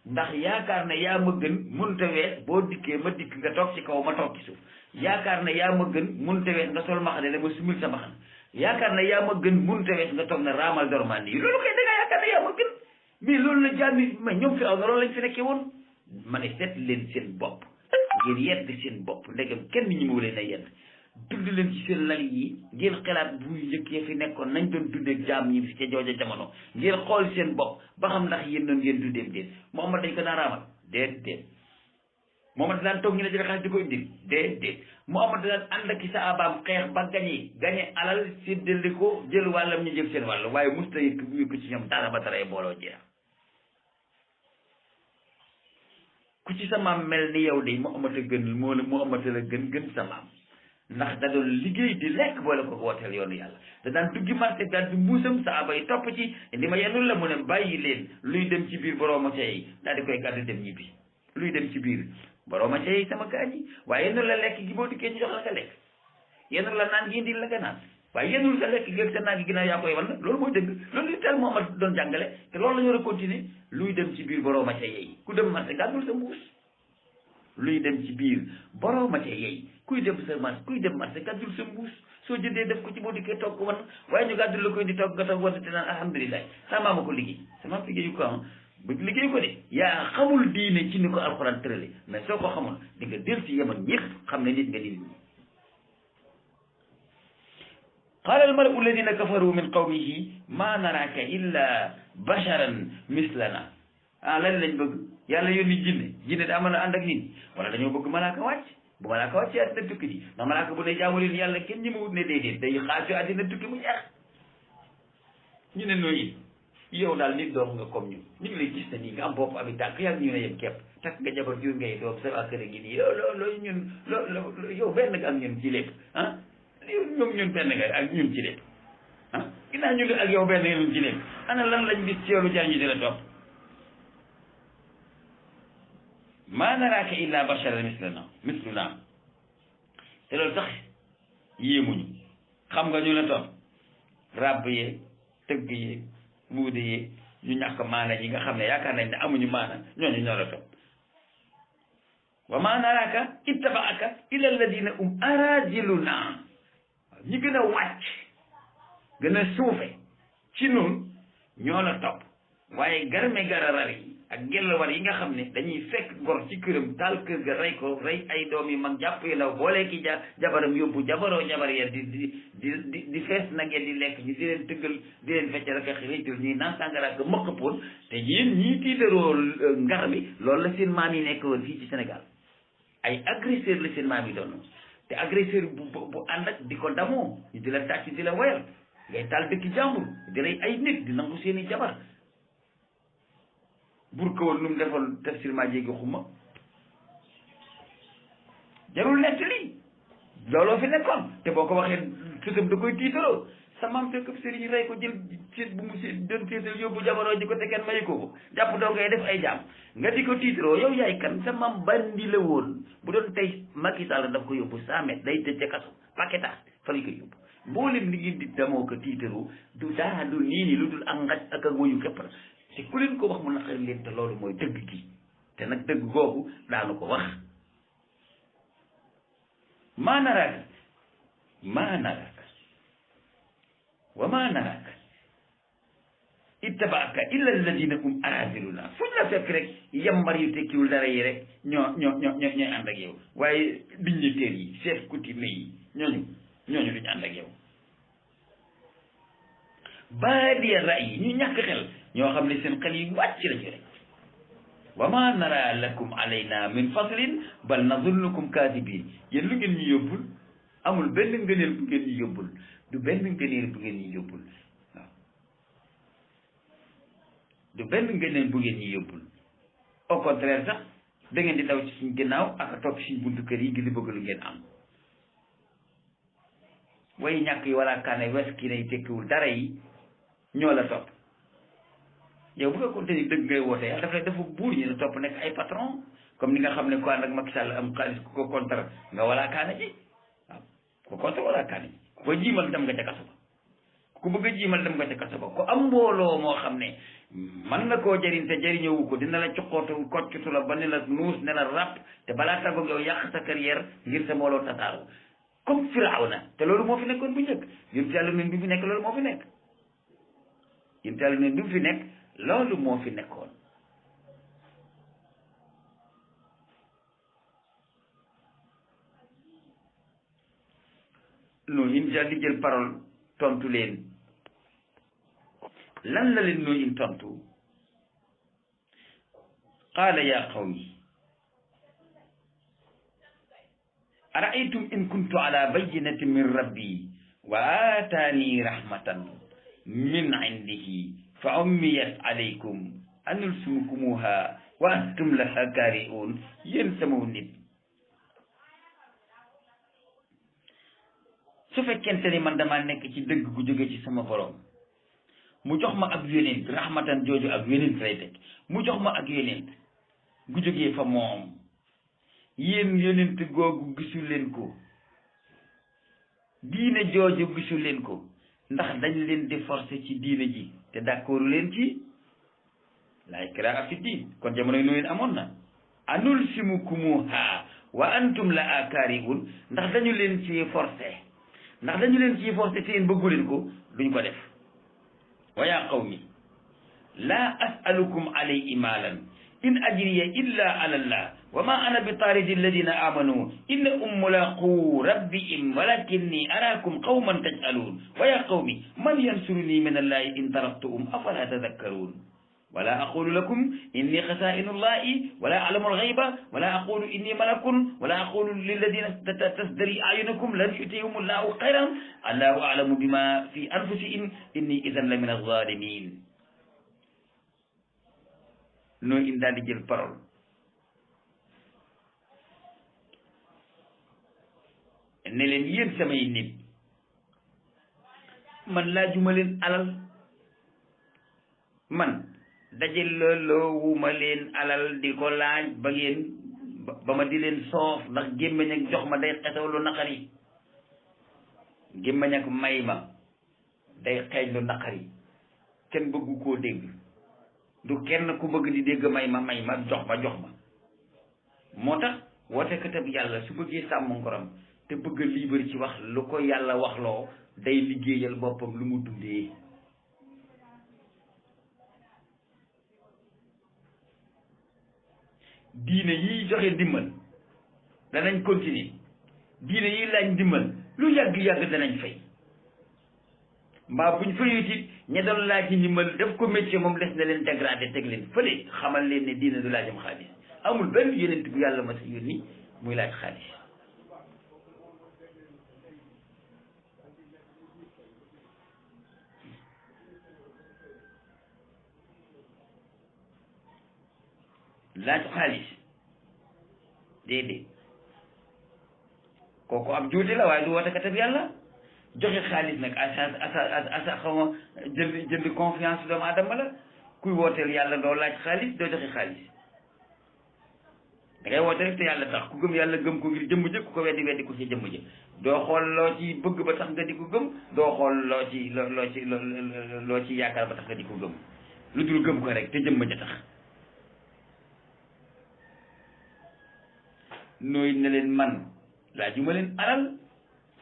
ndax yaakaar ne yaa ma gën mënta wees boo dikkee ma dikk nga toog ci kaw ma toog ci suuf yaakaar ne yaa ma gën mënta wees nga sol maxane la ma sumil sa maxane yaakaar ne yaa ma gën mënta wees nga toog na raamal dormaan yi loolu kay da ngaa yaakaar ne yaa ma gën mais loolu la jaami mais ñoom fi aw na loolu lañ fi nekkee woon ma ne seet leen seen bopp ngeen yedd seen bopp ndegam kenn ñi mu leen a yedd tudd leen ci seen lal yi ngeen xalaat bu njëkk ya fi nekkoon nañ doon dundee jaam ñi fi ca jooja jamono ngeen xool seen bopp ba xam ndax yéen noonu ngeen dundee déet Muhammad dañ ko daan raamal déet Muhammad daan toog ñu ne jële xaalis di ko indil déet Muhammad daan ànd ak sa abaam xeex ba gañe alal séddale ko jël wàllam ñu jël seen wàll waaye musta yëkk ci ñoom dara ba taray booloo jeex ku ci sa maam mel ni yow de Muhammad a gën Muhammad la gën sa maam ndax da doon liggéey di lekk boole ko wooteel yoonu yàlla da daan duggi marché gàddu mbuusam saaba yi topp ci li ma yenul la mu ne bàyyi leen luy dem ci biir borooma cey daal di koy gàddu dem ñibbi luy dem ci biir borooma cey sama gaañ yi waaye yenul la lekk gi boo dikkee ñu jox la nga lekk yenul la naan gi indi la nga naan waaye yenul sa lekk gi ak sa naan gi ginnaaw yaa koy wan loolu mooy dëgg loolu li tel Muhammad doon jàngale te loolu la ñu war a continuer luy dem ci biir borooma cey ku dem marché gàddul sa mbuus luy dem ci biir borooma cey kuy dem sa marché kuy dem marché gàddul sa mbuus soo jëndee def ko ci boo dikkee togg wan waaye ñu gàddul la koy di togg nga togg wan te naan alhamdulilah sa maama ko liggéey sa maam liggéeyu ko am ba liggéeyu ko de yaa xamul diine ci ni ko alxuraan tërale mais soo ko xamul di nga del ci yeman ñëpp xam ne nit nga nit ñi qaala al malau alladina kafaru min qawmihi ma naraka illa basharan mislana lan lañ bëgg yàlla yónni jinne daa mën a ànd ak nit wala dañoo bëgg malaaka wàcc bu malaaka wàccee àddina tukki ji ndax malaaka bu dee jaamu leen yàlla kenn ñi ma wut ne déedéet day xaaju àddina tukki mu jeex ñu ne nooyu yow daal nit doom nga comme ñun ñu ngi lay gis ne nii nga am bopp ami tànk yaa ngi ñu ne yem képp takk nga jabar jur ngay doom sa waa kër a ngi nii loolu ñun yow benn nga ak ñun ci lépp ah ñoom ñun benn nga ak ñun ci lépp ah ginnaaw ñu ak yow benn ngeen ci nekk ana lan lañ gis ci yow lu jar ñu di la topp maa naraaka illa basharan misluna te loolu sax yéemuñu xam nga ñu la topp ràbb yeeg tëgg yeeg wuude yeeg ñu ñàkk maana yi nga xam ne yaakaar nañ ne amuñu maana ñooñu ñoo la topp wa maa naraaka ittabaaka illa alladina araziluna ñi gën a wàcc gën a suufe ci nun ñoo la topp waaye garme gararar yi ak gellawar yi nga xam ne dañuy fekk gor ci këram taal kër ga rey ko rey ay doom yi mag jàpp yi ndaw boolee ki jabaram yóbbu jabar ya di fees nag ya di lekk ñu di leen tëggal di leen fecc rek a réytal ñuy naan sàngara ak mëq poon te yéen ñii tiitaroo ngar bi loolu la seen maam yi nekk woon fii ci Sénégal ay agresseur la seen maam yi doon te agresseur bu ànd ak di ko damoo ñu di la tàcc di la woyal ngay taal dëkki jàmbur di rey ay nit di nangu seeni jabar bur ko woon nu mu defoon tafsir maa jéegi xuma jarul nekk lii looloo fi nekkoon te boo ko waxee sëtam da koy tiitaroo sa maam fekk sëriñ rey ko jël seet bu mu seet doon seetal yóbbu jabaroo ji ko te kenn mayu ko jàpp doo ngay def ay jaam nga di ko tiitaroo yow yaay kan sa maam bandi la woon bu doon tey Macky Sall daf ko yóbbu 100 mètres day tëj ca kaso paquetage fa lañ koy yóbbu mboolem li ngeen di damoo ko tiitaroo du dara du nii lu dul ak ngaj ak ak woyu képp la te ku leen ko wax mu naqari leen te loolu mooy dëgg gi te nag dëgg googu daanu ko wax maa naraaka wa maa naraaka ittabaaka illa alladina araziluna fuñ la fekk rek yambar yu tekkiwul dara yi rek ñooy ànd ak yow waaye dignitaires yi chef coutumier yi ñooñu duñu ànd ak yow baadiya ray ñu ñàkk xel ñoo xam ne seen xel yi wàcc lañu rek wa ma nara lakum alayna min fadlin bal nazunnukum kadibin yéen lu ngeen ñu yóbbul amul benn ngëneel bu ngeen ñu yóbbul du benn ngëneel bu ngeen ñu yóbbul waaw du benn ngëneel bu ngeen ñu yóbbul au contraire sax da ngeen di daw ci suñ ginnaaw ak toog suñ buntu kër yi gi di bëgg lu ngeen am way ñàkk yi wala kaane wes kii nay tekkiwul dara yi ñoo la topp yow bu fekkoon te ni dëgg ngay woote yàlla dafa buur ñu la topp nekk ay patron comme ni nga xam ne ko ànd ak Macky Sall am xaalis ku ko contre nga wala kaane ji waaw ku ko contre wala kaane ji ku ko jiimal dem nga ca kaso ba ku bëgg a jiimal dem nga ca kaso ba ku am mbooloo moo xam ne mën na koo jëriñ te jëriñëwu ko dina la coqootu koccutu la ba ne la nuus ne la ràpp te balaa tàggoog yow yàq sa carrière ngir sa mbooloo tasaaru comme Firawna te loolu moo fi nekkoon bu njëkk yéen yàlla ne bi fi nekk loolu moo fi nekk yéen yàlla ne bi fi nekk loolu moo fi nekkoon Nooyin daal di jël parole tontu leen lan la leen Nooyin tontu qaala yaa qawmi araaytum in kuntu ala bayyinatin min rabbi wa aataani rahmatan min indihi fa ummiyat alaykum anulsimukumuha wa antum laha kaari'uun yéen sama nit su fekkente ni man damaa nekk ci dëgg gu jóge ci sama borom mu jox ma ak yonent rahmatan jooju ak yonent lay teg mu jox ma ak yonent gu jógee fa moom yéen yonent googu gisu leen ko diine jooju gisu leen ko ndax dañ leen di forcer ci diine ji te d'accord leen ci la ikraha fi diin kon jamono yi Nooyin amoon na anulsimukumuha wa antum la kaari'uun ndax dañu leen ci forcer ndax dañu leen ci forcer te yéen bëggu leen ko duñ ko def wa yaa qawmi laa as'alukum alayhi maalan in ajriya illa ala allah wa ma ana bi taaridi alladina amanu innahum mulaqu rabbihim walakinni araakum qawman taj'aluun wa yaa qawmi man yansuruni min allahi in taraktuhum afala tadakkaruun wala aqulu lakum inni xasaa'inu llahi wala a'lamu al-ghayba wala aqulu inni malakun wala aqulu lilladina tasdari a'yunukum lan yu'tihum allahu khayran allahu a'lamu bima fi anfusihim inni idhan la min az-zalimin Nooyin daal di jël parole ne leen yéen samay nit man laajuma leen alal man dajaloowuma leen alal di ko laaj ba ngeen ba ma di leen soof ndax gémmañ ak jox ma day xesaw lu naqari gémmañ ak may ma day xeeñ lu naqari kenn bëggu koo dégg du kenn ku bëgg di dégg may ma jox ma moo tax wootekat bi yàlla su bëggee sàmm ngoram te bëgg a libre ci wax lu ko yàlla waxloo day liggéeyal boppam lu mu dundee diine yi joxe ndimbal danañ continuer diine yi laaj ndimbal lu yàgg-yàgg danañ fay mbaa buñ fayuti ña doon laaj ci ndimbal def ko métier moom des na leen dégradé teg leen fële xamal leen ne diine du laajam xaalis amul benn yonent bu yàlla ma sa yónni muy laaj xaalis laaj xaalis déedéet kooku ab juuti la waaye du wootekat bi yàlla joxe xaalis nag asa xaw ma jënd confiance doomu aadama la kuy wooteel yàlla doo laaj xaalis doo joxe xaalis da ngay woote rek te yàlla tax ku gëm yàlla gëm ko ngir jëmm jë ku ko weddi ko ci jëmm jë doo xool loo ci bëgg ba tax nga di ko gëm doo xool loo ci yaakaar ba tax nga di ko gëm lu dul gëm ko rek te jëmm ja tax nooy ne leen man laajuma leen alal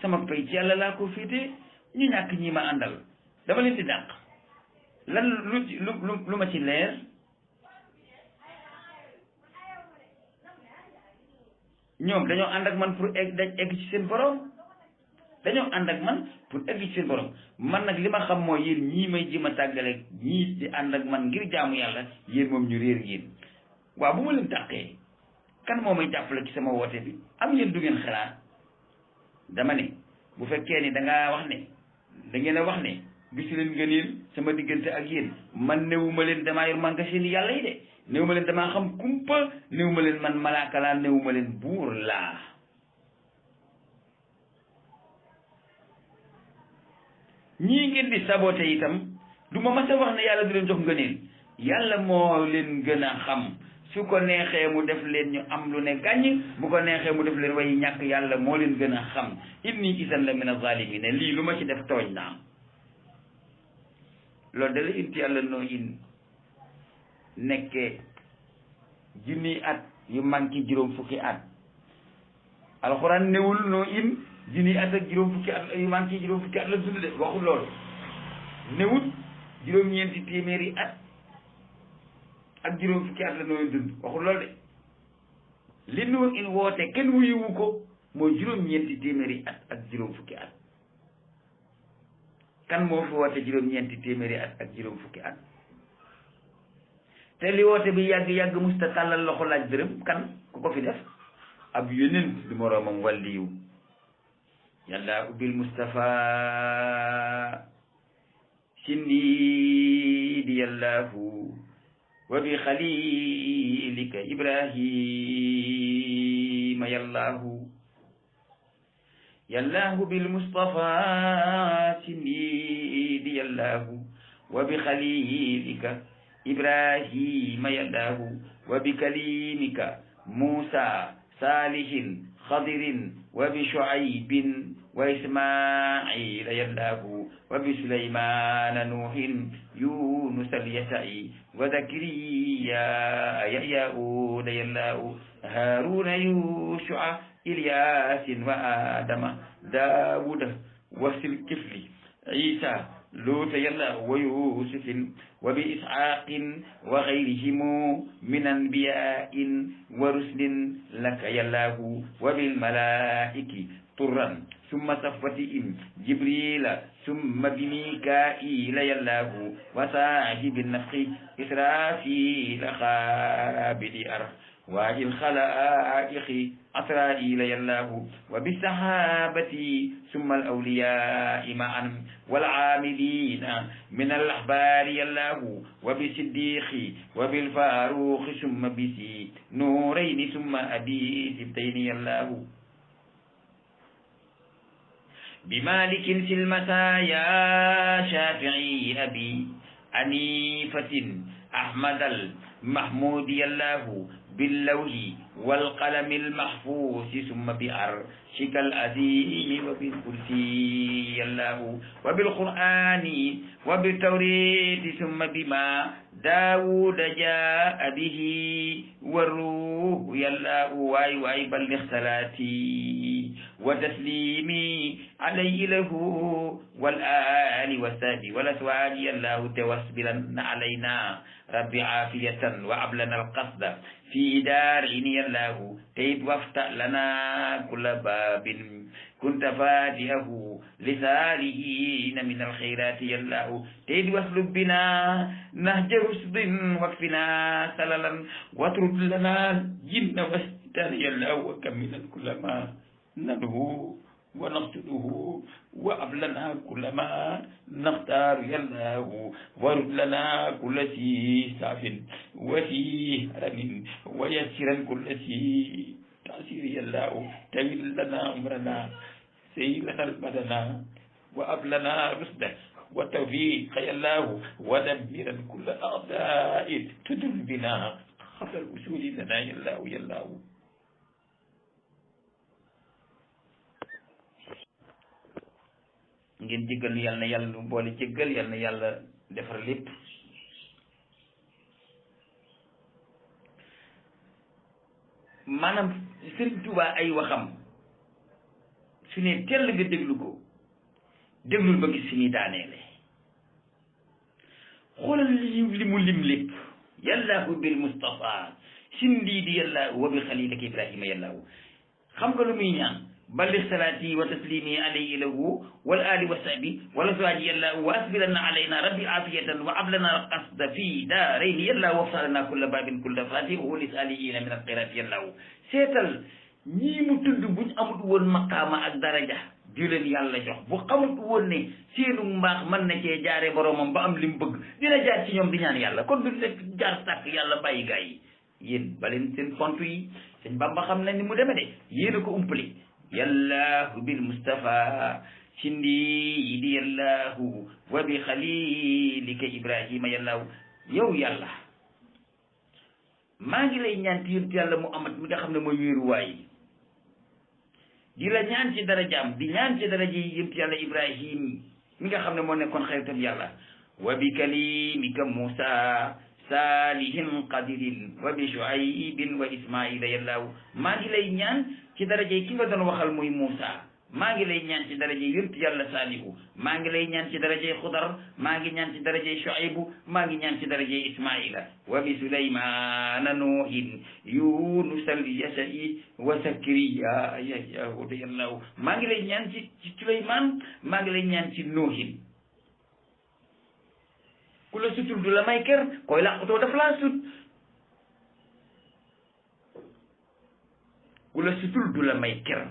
sama pay ci yàlla laa ko féete ñu ñàkk ñi ma àndal dama leen di dàq lan lu ma ci leer ñoom dañoo ànd ak man pour egg ci seen borom dañoo ànd ak man pour egg ci seen borom man nag li ma xam mooy yéen ñii may ji ma tàggale ñii di ànd ak man ngir jaamu yàlla yéen moom ñu réer yéen waaw bu ma leen dàqee kan moo may jàppale ci sama woote bi am yéen du ngeen xalaat dama ne bu fekkee ni da ngeen a wax ne gisu leen ngëneel sama diggante ak yéen man newuma leen damaa yor magasin yàlla yi de newuma leen damaa xam kumpa newuma leen man malaaka laa newuma leen buur laa ñii ngeen di saboté itam du ma mas a wax ne yàlla du leen jox ngëneel yàlla moo leen gën a xam su ko neexee mu def leen ñu am lu ne gàññ bu ko neexee mu def leen way ñàkk yàlla moo leen gën a xam inni isan la min az-zalimin lii lu ma ci def tooñ naa loolu da la inti yàlla noo in nekkee junniy at yu manqué juróom fukki at alxuraan newul noo in junniy at ak juróom fukki at yu manqué juróom fukki at la dund de waxul loolu newut juróom-ñeenti téeméeri at ak juróom fukki at la nooy dund waxul loolu de li noo in woote kenn wuyuwu ko mooy juróom-ñeenti téeméeri at ak juróom fukki at kan moo fi woote juróom-ñeenti téeméeri at ak juróom fukki at te li woote bi yàgg-yàgg musta tàllal loxo laaj dërëm kan ku ko fi def ab yonent du moroomam wàlliyu yàlla ubbil Mustafa sinni di yàllaahu wa bi xalilika Ibrahima yàllaahu yàllaahu bil Mustafa sinni di yàllaahu wa bi xalilika Ibrahima yàllaahu wa bi kalimika Musa Salihin Khadirin wa bi Shuaybin wa Ismaila yàllaahu wa bi Sulaymana Nuhin Yunus al-Yasa'i wa Zakariya Ya'yauda yàllaahu Haruna Yushu'a Ilyasin wa Adama Dawuda wa Silkifli Isa Luuta yàlla wa Yusufin wa bi Isxaaqin wa gayrihim min anbiyaa'in wa rusulin laka yàllaahu wa bil malaa'iki turran summa safwatihim Jibrila summa bi Mikaa'ila yàllaahu wa saahibi nafxi Israafila xaabidi arwaahil xalaa'iqi Asraa'ila yàllaahu wa bi sahaabati summa al awliyaa'i ma'an wal aamiliina min al axbaari yàllaahu wa bi siddiqi wa bil faaruqi summa bi si nuurayni summa abi sibtayni yàllaahu بمالك في المسايا شافعي أبي أنيفة أحمد المحمود الله باللوح والقلم المحفوظ ثم بأرشك العظيم وبالكرسي الله وبالقرآن وبالتوريد ثم بما داود جاء به والروح يالله واي بلغ صلاتي وتسليمي عليه له والآل والسادي والأسواد يالله توسبلا علينا رب عافية وعبلنا القصد في دارين يالله تيد وافتح لنا كل باب كنت فاتحه لسالهين من الخيرات يالله تيد واسلب بنا نهج رشد واكفنا سللا واترد لنا الجن والستان يالله وكمنا كل ما ننهو ونقصده وأبلنا كل ما نختار يالله ورد لنا كل ذي سعف وفي هرم ويسرا كل ذي تعسير يالله تمل لنا عمرنا سيلنا البدنا وأبلنا رشدا وتوفيق يالله ودمرا كل أعداء تدل بنا قبل الوصول لنا يالله ngeen jéggal nu yàlla na yàlla nu boole jéggal yàlla na yàlla defar lépp maanaam Sëriñ Tuubaa ay waxam su ne tell nga déglu ko déglul ba gis fi ñuy daaneele xoolal li mu lim lépp yàllaahu bil Mustafa sindiidi yàllaahu wa bi xalilika Ibrahima yàllaahu xam nga lu muy ñaan بلغ صلاتي وتسليمي عليه له والآل والصحب والأزواج يلا وأسبلنا علينا ربي عافية وعبلنا القصد في دارين يلا وفصلنا كل باب كل فاتح ولساليين من الخيرات يلا سيتل ñi mu tudd buñ amut woon maqaama ak daraja ju leen yàlla jox bu xamut woon ne seenu mbaax mën na cee jaare boromam ba am li mu bëgg dina jaar ci ñoom di ñaan yàlla kon du nekk jaar sàkk yàlla bàyyi gaa yi yéen baleen seen fontu yi sëñ Bamba xam na ni mu deme de yéen a ko umpale yallahu bil Mustafa sindi yallahu wa bi xalilika Ibrahima yallahu yow yàlla maa ngi lay ñaan ci yonent yàlla Muhammad mi nga xam ne mooy wéeruwaay di la ñaan ci darajaam di ñaan ci daraja yi yonent yàlla Ibrahim mi nga xam ne moo nekkoon xaritam yàlla wa bi kalimika Musa salihin qadirin wa bi Shuaybin wa Ismaila yallahu maa ngi lay ñaan ci daraja yi ki nga doon waxal muy Moussa maa ngi lay ñaan ci daraja yi yonent yàlla Saalihu maa ngi lay ñaan ci daraja yi Xudar maa ngi ñaan ci daraja yi Shuaybu maa ngi ñaan ci daraja yi Ismaila wa bi Sulaymana Nuuhin Yunus al-Yasai wa Zakariya Yahuda yallahu maa ngi lay ñaan ci Sulaymaan maa ngi lay ñaan ci Nuuhin ku la sutul du la may kër koy làqutoo daf laa sut ku la sutul du la may kër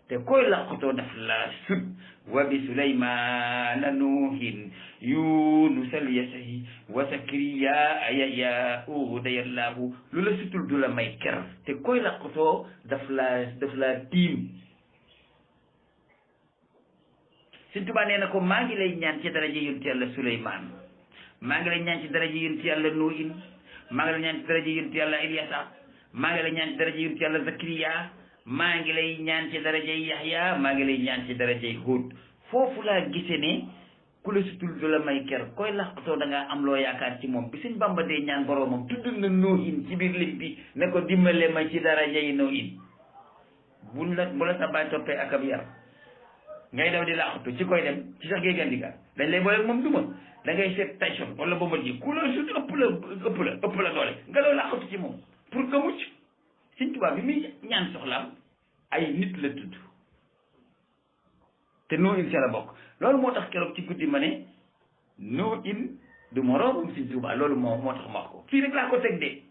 te koy làqutoo daf laa sut wa bi Sulaymana Nuuhin Yunus al-Yasai wa Zakariya Yahuda yallahu lu la sutul du la may kër te koy làqutoo daf laa tiim Sëñ Tuubaa nee na ko maa ngi lay ñaan ci daraja yonent yàlla Suleymaan maa ngi lay ñaan ci daraja yonent yàlla Nuuhin maa ngi lay ñaan ci daraja yonent yàlla Ilyasa maa ngi lay ñaan ci daraja yonent yàlla Zakariya maa ngi lay ñaan ci daraja Yaxya maa ngi lay ñaan ci daraja Huud foofu laa gise ne ku la sutul du la may ker koy laqatoo da ngaa am loo yaakaar ci moom bi Sëñ Bamba dee ñaan boroomam tudd na Nuuhin ci biir lim bi ne ko dimbale ma ci daraja yi Nuuhin bu la sa baay toppee ak ab yar ngay daw di laqatu ci koy dem ci sax gee gandiga dañ lay boole moom duma da ngay seet Tyson wala Bombardier ku la sut ëpp la doole nga daw laqatu ci moom pour que mucc Sëñ Tuubaa bi muy ñaan soxlaam ay nit la tudd te Nuuhin ca la bokk loolu moo tax keroog ci guddi ma ne Nuuhin du moroomam Sëñ Tuubaa loolu moo tax ma wax ko fii rek laa ko teg de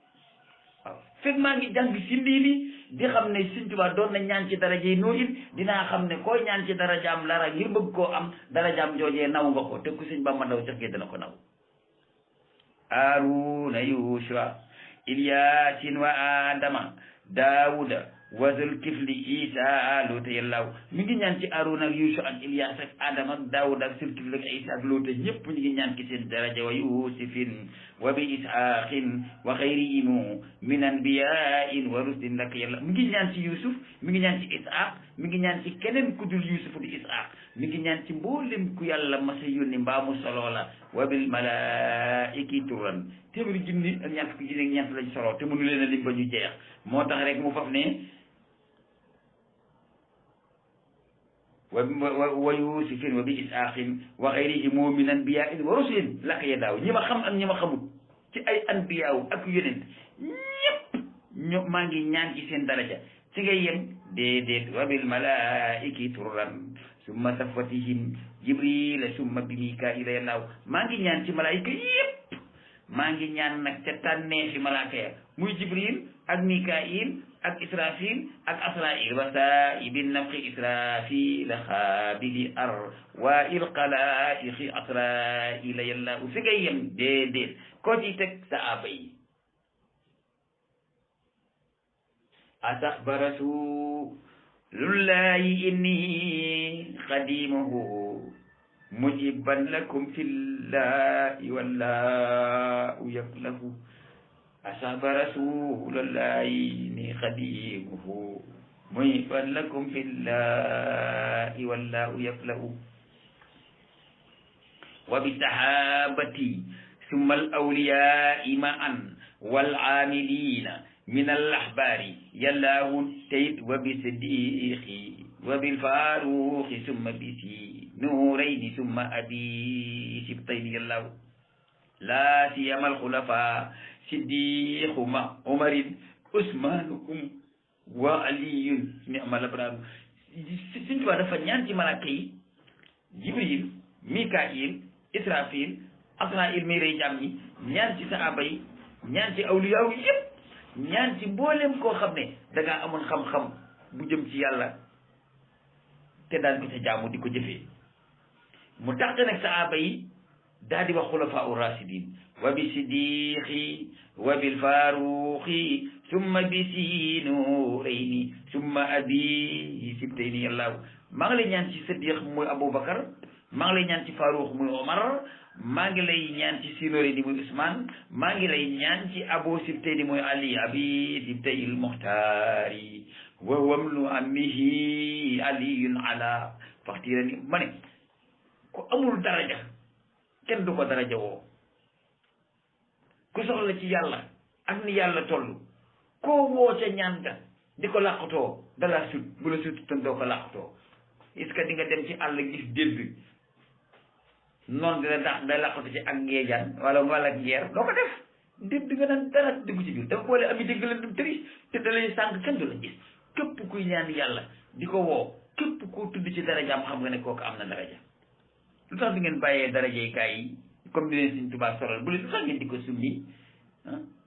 waaw fekk maa ngi jàng si lii di xam ne Sëñ Tuubaa doon na ñaan ci daraje Nuuhin dinaa xam ne koy ñaan ci darajaam lara ngir bëgg koo am darajaam joojee naw nga ko te ku Sëñ Bamba ndaw jox dana ko naw Haaruna Yuusufa Ilyaasin wa Adama Daawuda wasal kifli isa loote yàllaaw mi ngi ñaan ci Aaruna ak Yuusu ak Ilyaas ak Adama ak Daawuda ak sul kifli ak isa ak loote ñëpp ñu ngi ñaan ci seen daraja wa Yuusufin wa bi Isxaaqin wa xayrihim min anbiyain wa rusulin lak yàlla mi ngi ñaan ci Yuusuf mi ngi ñaan ci Isxaaq mi ngi ñaan ci keneen ku dul Yuusuf di Isxaaq mi ngi ñaan ci mboolem ku yàlla masa yónni mbaamu solo la wa bil malaa'ikati turan téeméeri junni ak ñaar fukki junni ak ñeent lañ solo te mënu leen a lim ba ñu jeex moo tax rek mu faf ne wa Yuusufin wa bi Isxaaqin wa xayrihim min anbiyain wa rusulin lak ya daaw ñi ma xam ak ñi ma xamut ci ay anbiyaaw ak yonent ñëpp maa ngi ñaan ci seen daraja ci ngay yem déedéet wa bil malaa'ikati turan summa safatihim jibril summa bi mikaila ya daaw maa ngi ñaan ci malaayika yëpp maa ngi ñaan nag ca tànnee fi malaaka ya muy jibril ak mikail ak israfil ak asrail wa saa'ibi nafxi israfil xaabili arwaa'il xalaa'iqi asraila yàlla fi ngay yem déedéet koo ci teg saaba yi asaxba rasulullahi inni xadimuhu mujiban lakum fillahi wallahu yaklahu asaba rasulallahi ni xadimuhu mujiban lakum fillahi wallahu yaklahu wa bi sahabati summa al awliyai ma'an wal amilina min al ahbari yallahu tayit wa bi siddiqi wa bil faruqi summa bi نورين ثم أبي سبطين الله لا سيما الخلفاء صديق عمر عثمانكم وعلي نعم الأبرار Sëñ Tuubaa dafa ñaan ci malaaka yi Jibril Mikail Israfil Asrail mi rey jàmm ñi ñaan ci saaba yi ñaan ci awliyaaw yëpp ñaan ci mboolem koo xam ne da ngaa amoon xam-xam bu jëm ci yàlla te daan ko ca jaamu di ko jëfee mu tax nag saaba yi daal di wax xulafaa u rasidin wa bi siddiqi wa bil faruqi summa bi si nuurayni summa abi sibtayni yàllaaw maa ngi lay ñaan ci siddiq muy Aboubacar maa ngi lay ñaan ci faruq muy Omar maa ngi lay ñaan ci si nuurayni muy Ousmane maa ngi lay ñaan ci abo sibtayni muy Ali abi sibtayil muxtaari wa wamlu ammihi aliyun ala faxtirani ma ne ku amul daraja kenn du ko daraja woo ku soxla ci yàlla ak ni yàlla toll koo woo ca ñaan ga di ko làqatoo dala sut bu la sut tan doo ko làqatoo est-ce que di nga dem ci àll gis dédd noonu dina dax day làqatu ci ak ngeejaan wala ngeer doo ko def dédd nga naan dara dugg ci biir dafa boole ami dégg leen du tëris te da lay sànq kenn du la gis képp kuy ñaan yàlla di ko woo képp koo tudd ci darajaam xam nga ne kooku am na daraja lu tax di ngeen bàyyee darajey gaa yi comme ni leen Sëñ Tuubaa soral bu leen lu tax ngeen di ko summi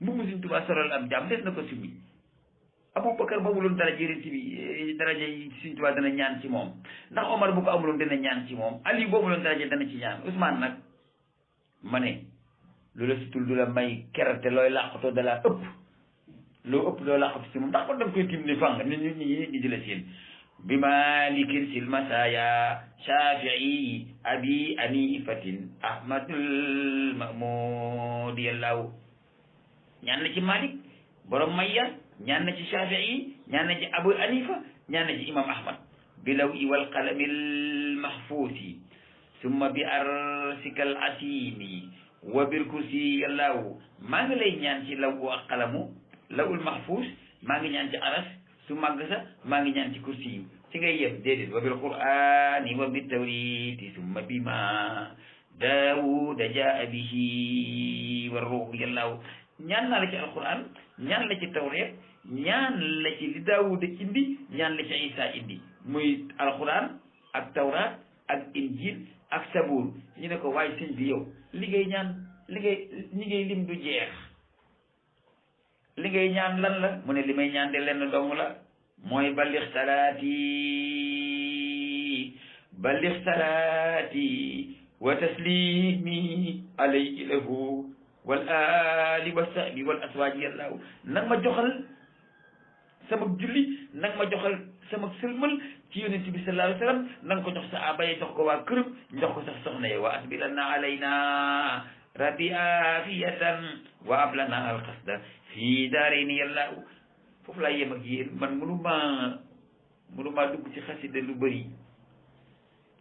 mbubu Sëñ Tuubaa soral am jaam des na ko summi Aboubacar boobu loon daraje yonent bi daraje yi Sëñ Tuubaa dana ñaan ci moom ndax Omar bu ko amuloon dana ñaan ci moom Ali boobu loon daraje dana ci ñaan Ousmane nag ma ne lu la sutul du la may kerate looy làqatoo da laa ëpp loo ëpp loo làqatu ci moom ndax kon da nga koy tim ni fang nit ñi di la seen bi malikin sil masaya shafii abi anifatin ahmadul mahmud yàllaaw ñaan na ci malik borom mayya ñaan na ci shafii ñaan na ci abu anifa ñaan na ci imam ahmad bilaw i wal qalamil mahfuusi summa bi arsikal asimi wa bil kursi yàllaaw maa ngi lay ñaan ci law ak qalamu lawul mahfuus maa ngi ñaan ci aras su màgg sa maa ngi ñaan ci kursi yi ci ngay yem déedéet wa bil qur'ani wa bit tawriti summa bima daawuda jaa bihi wa ruux yàllaaw ñaan naa la ci alquran ñaan la ci tawreet ñaan la ci li daawuda indi ñaan la ci isa indi muy alquran ak tawraat ak injil ak sabuur ñu ne ko waaye sëñ bi yow li ngay ñaan li ngay lim du jeex li ngay ñaan lan la mu ne li may ñaan de lenn dong la mooy ballix salaati wa taslimi alayhi lahu wal ali wa sahbi wal aswaaji yàllaaw nag ma joxal sama julli na nga ma joxal sama sëlmal ci yonent bi sallallahu alayhi wa sallam na nga ko jox sa abaya jox ko waa këram jox ko sax soxna yi wa asbilanna alayna rabbi afiyatan wa ablana alqasda fii daarayni yàlla foofu laa yem ak yéen man mënumaa dugg ci xasida lu bëri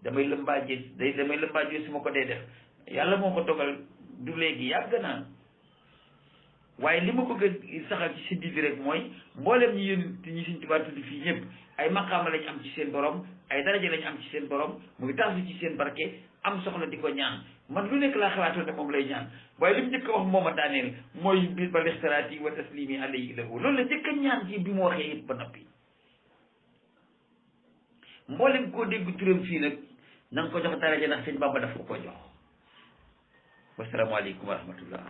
damay lëmbaaje su ma ko dee def yàlla moo ko dogal du léegi yàgg naa waaye li ma bëgg a saxal ci siddi bi rek mooy mboolem ñi yéen ñi Sëñ Tuubaa tudd fii ñëpp ay maqaama lañ am ci seen borom ay daraja lañ am ci seen borom mu ngi taasu ci seen barke am soxla di ko ñaan man lu nekk laa xalaatoon ne moom lay ñaan waaye li mu njëkk a wax mooma daaneel mooy bi ba lixtiraati wa taslimi alayhi lahu loolu la njëkk a ñaan ci bi mu waxee it ba noppi mboolem koo dégg turam fii nag na nga ko jox daraja ndax Sëñ Bamba daf ko jox wasalaamaaleykum wa rahmatullah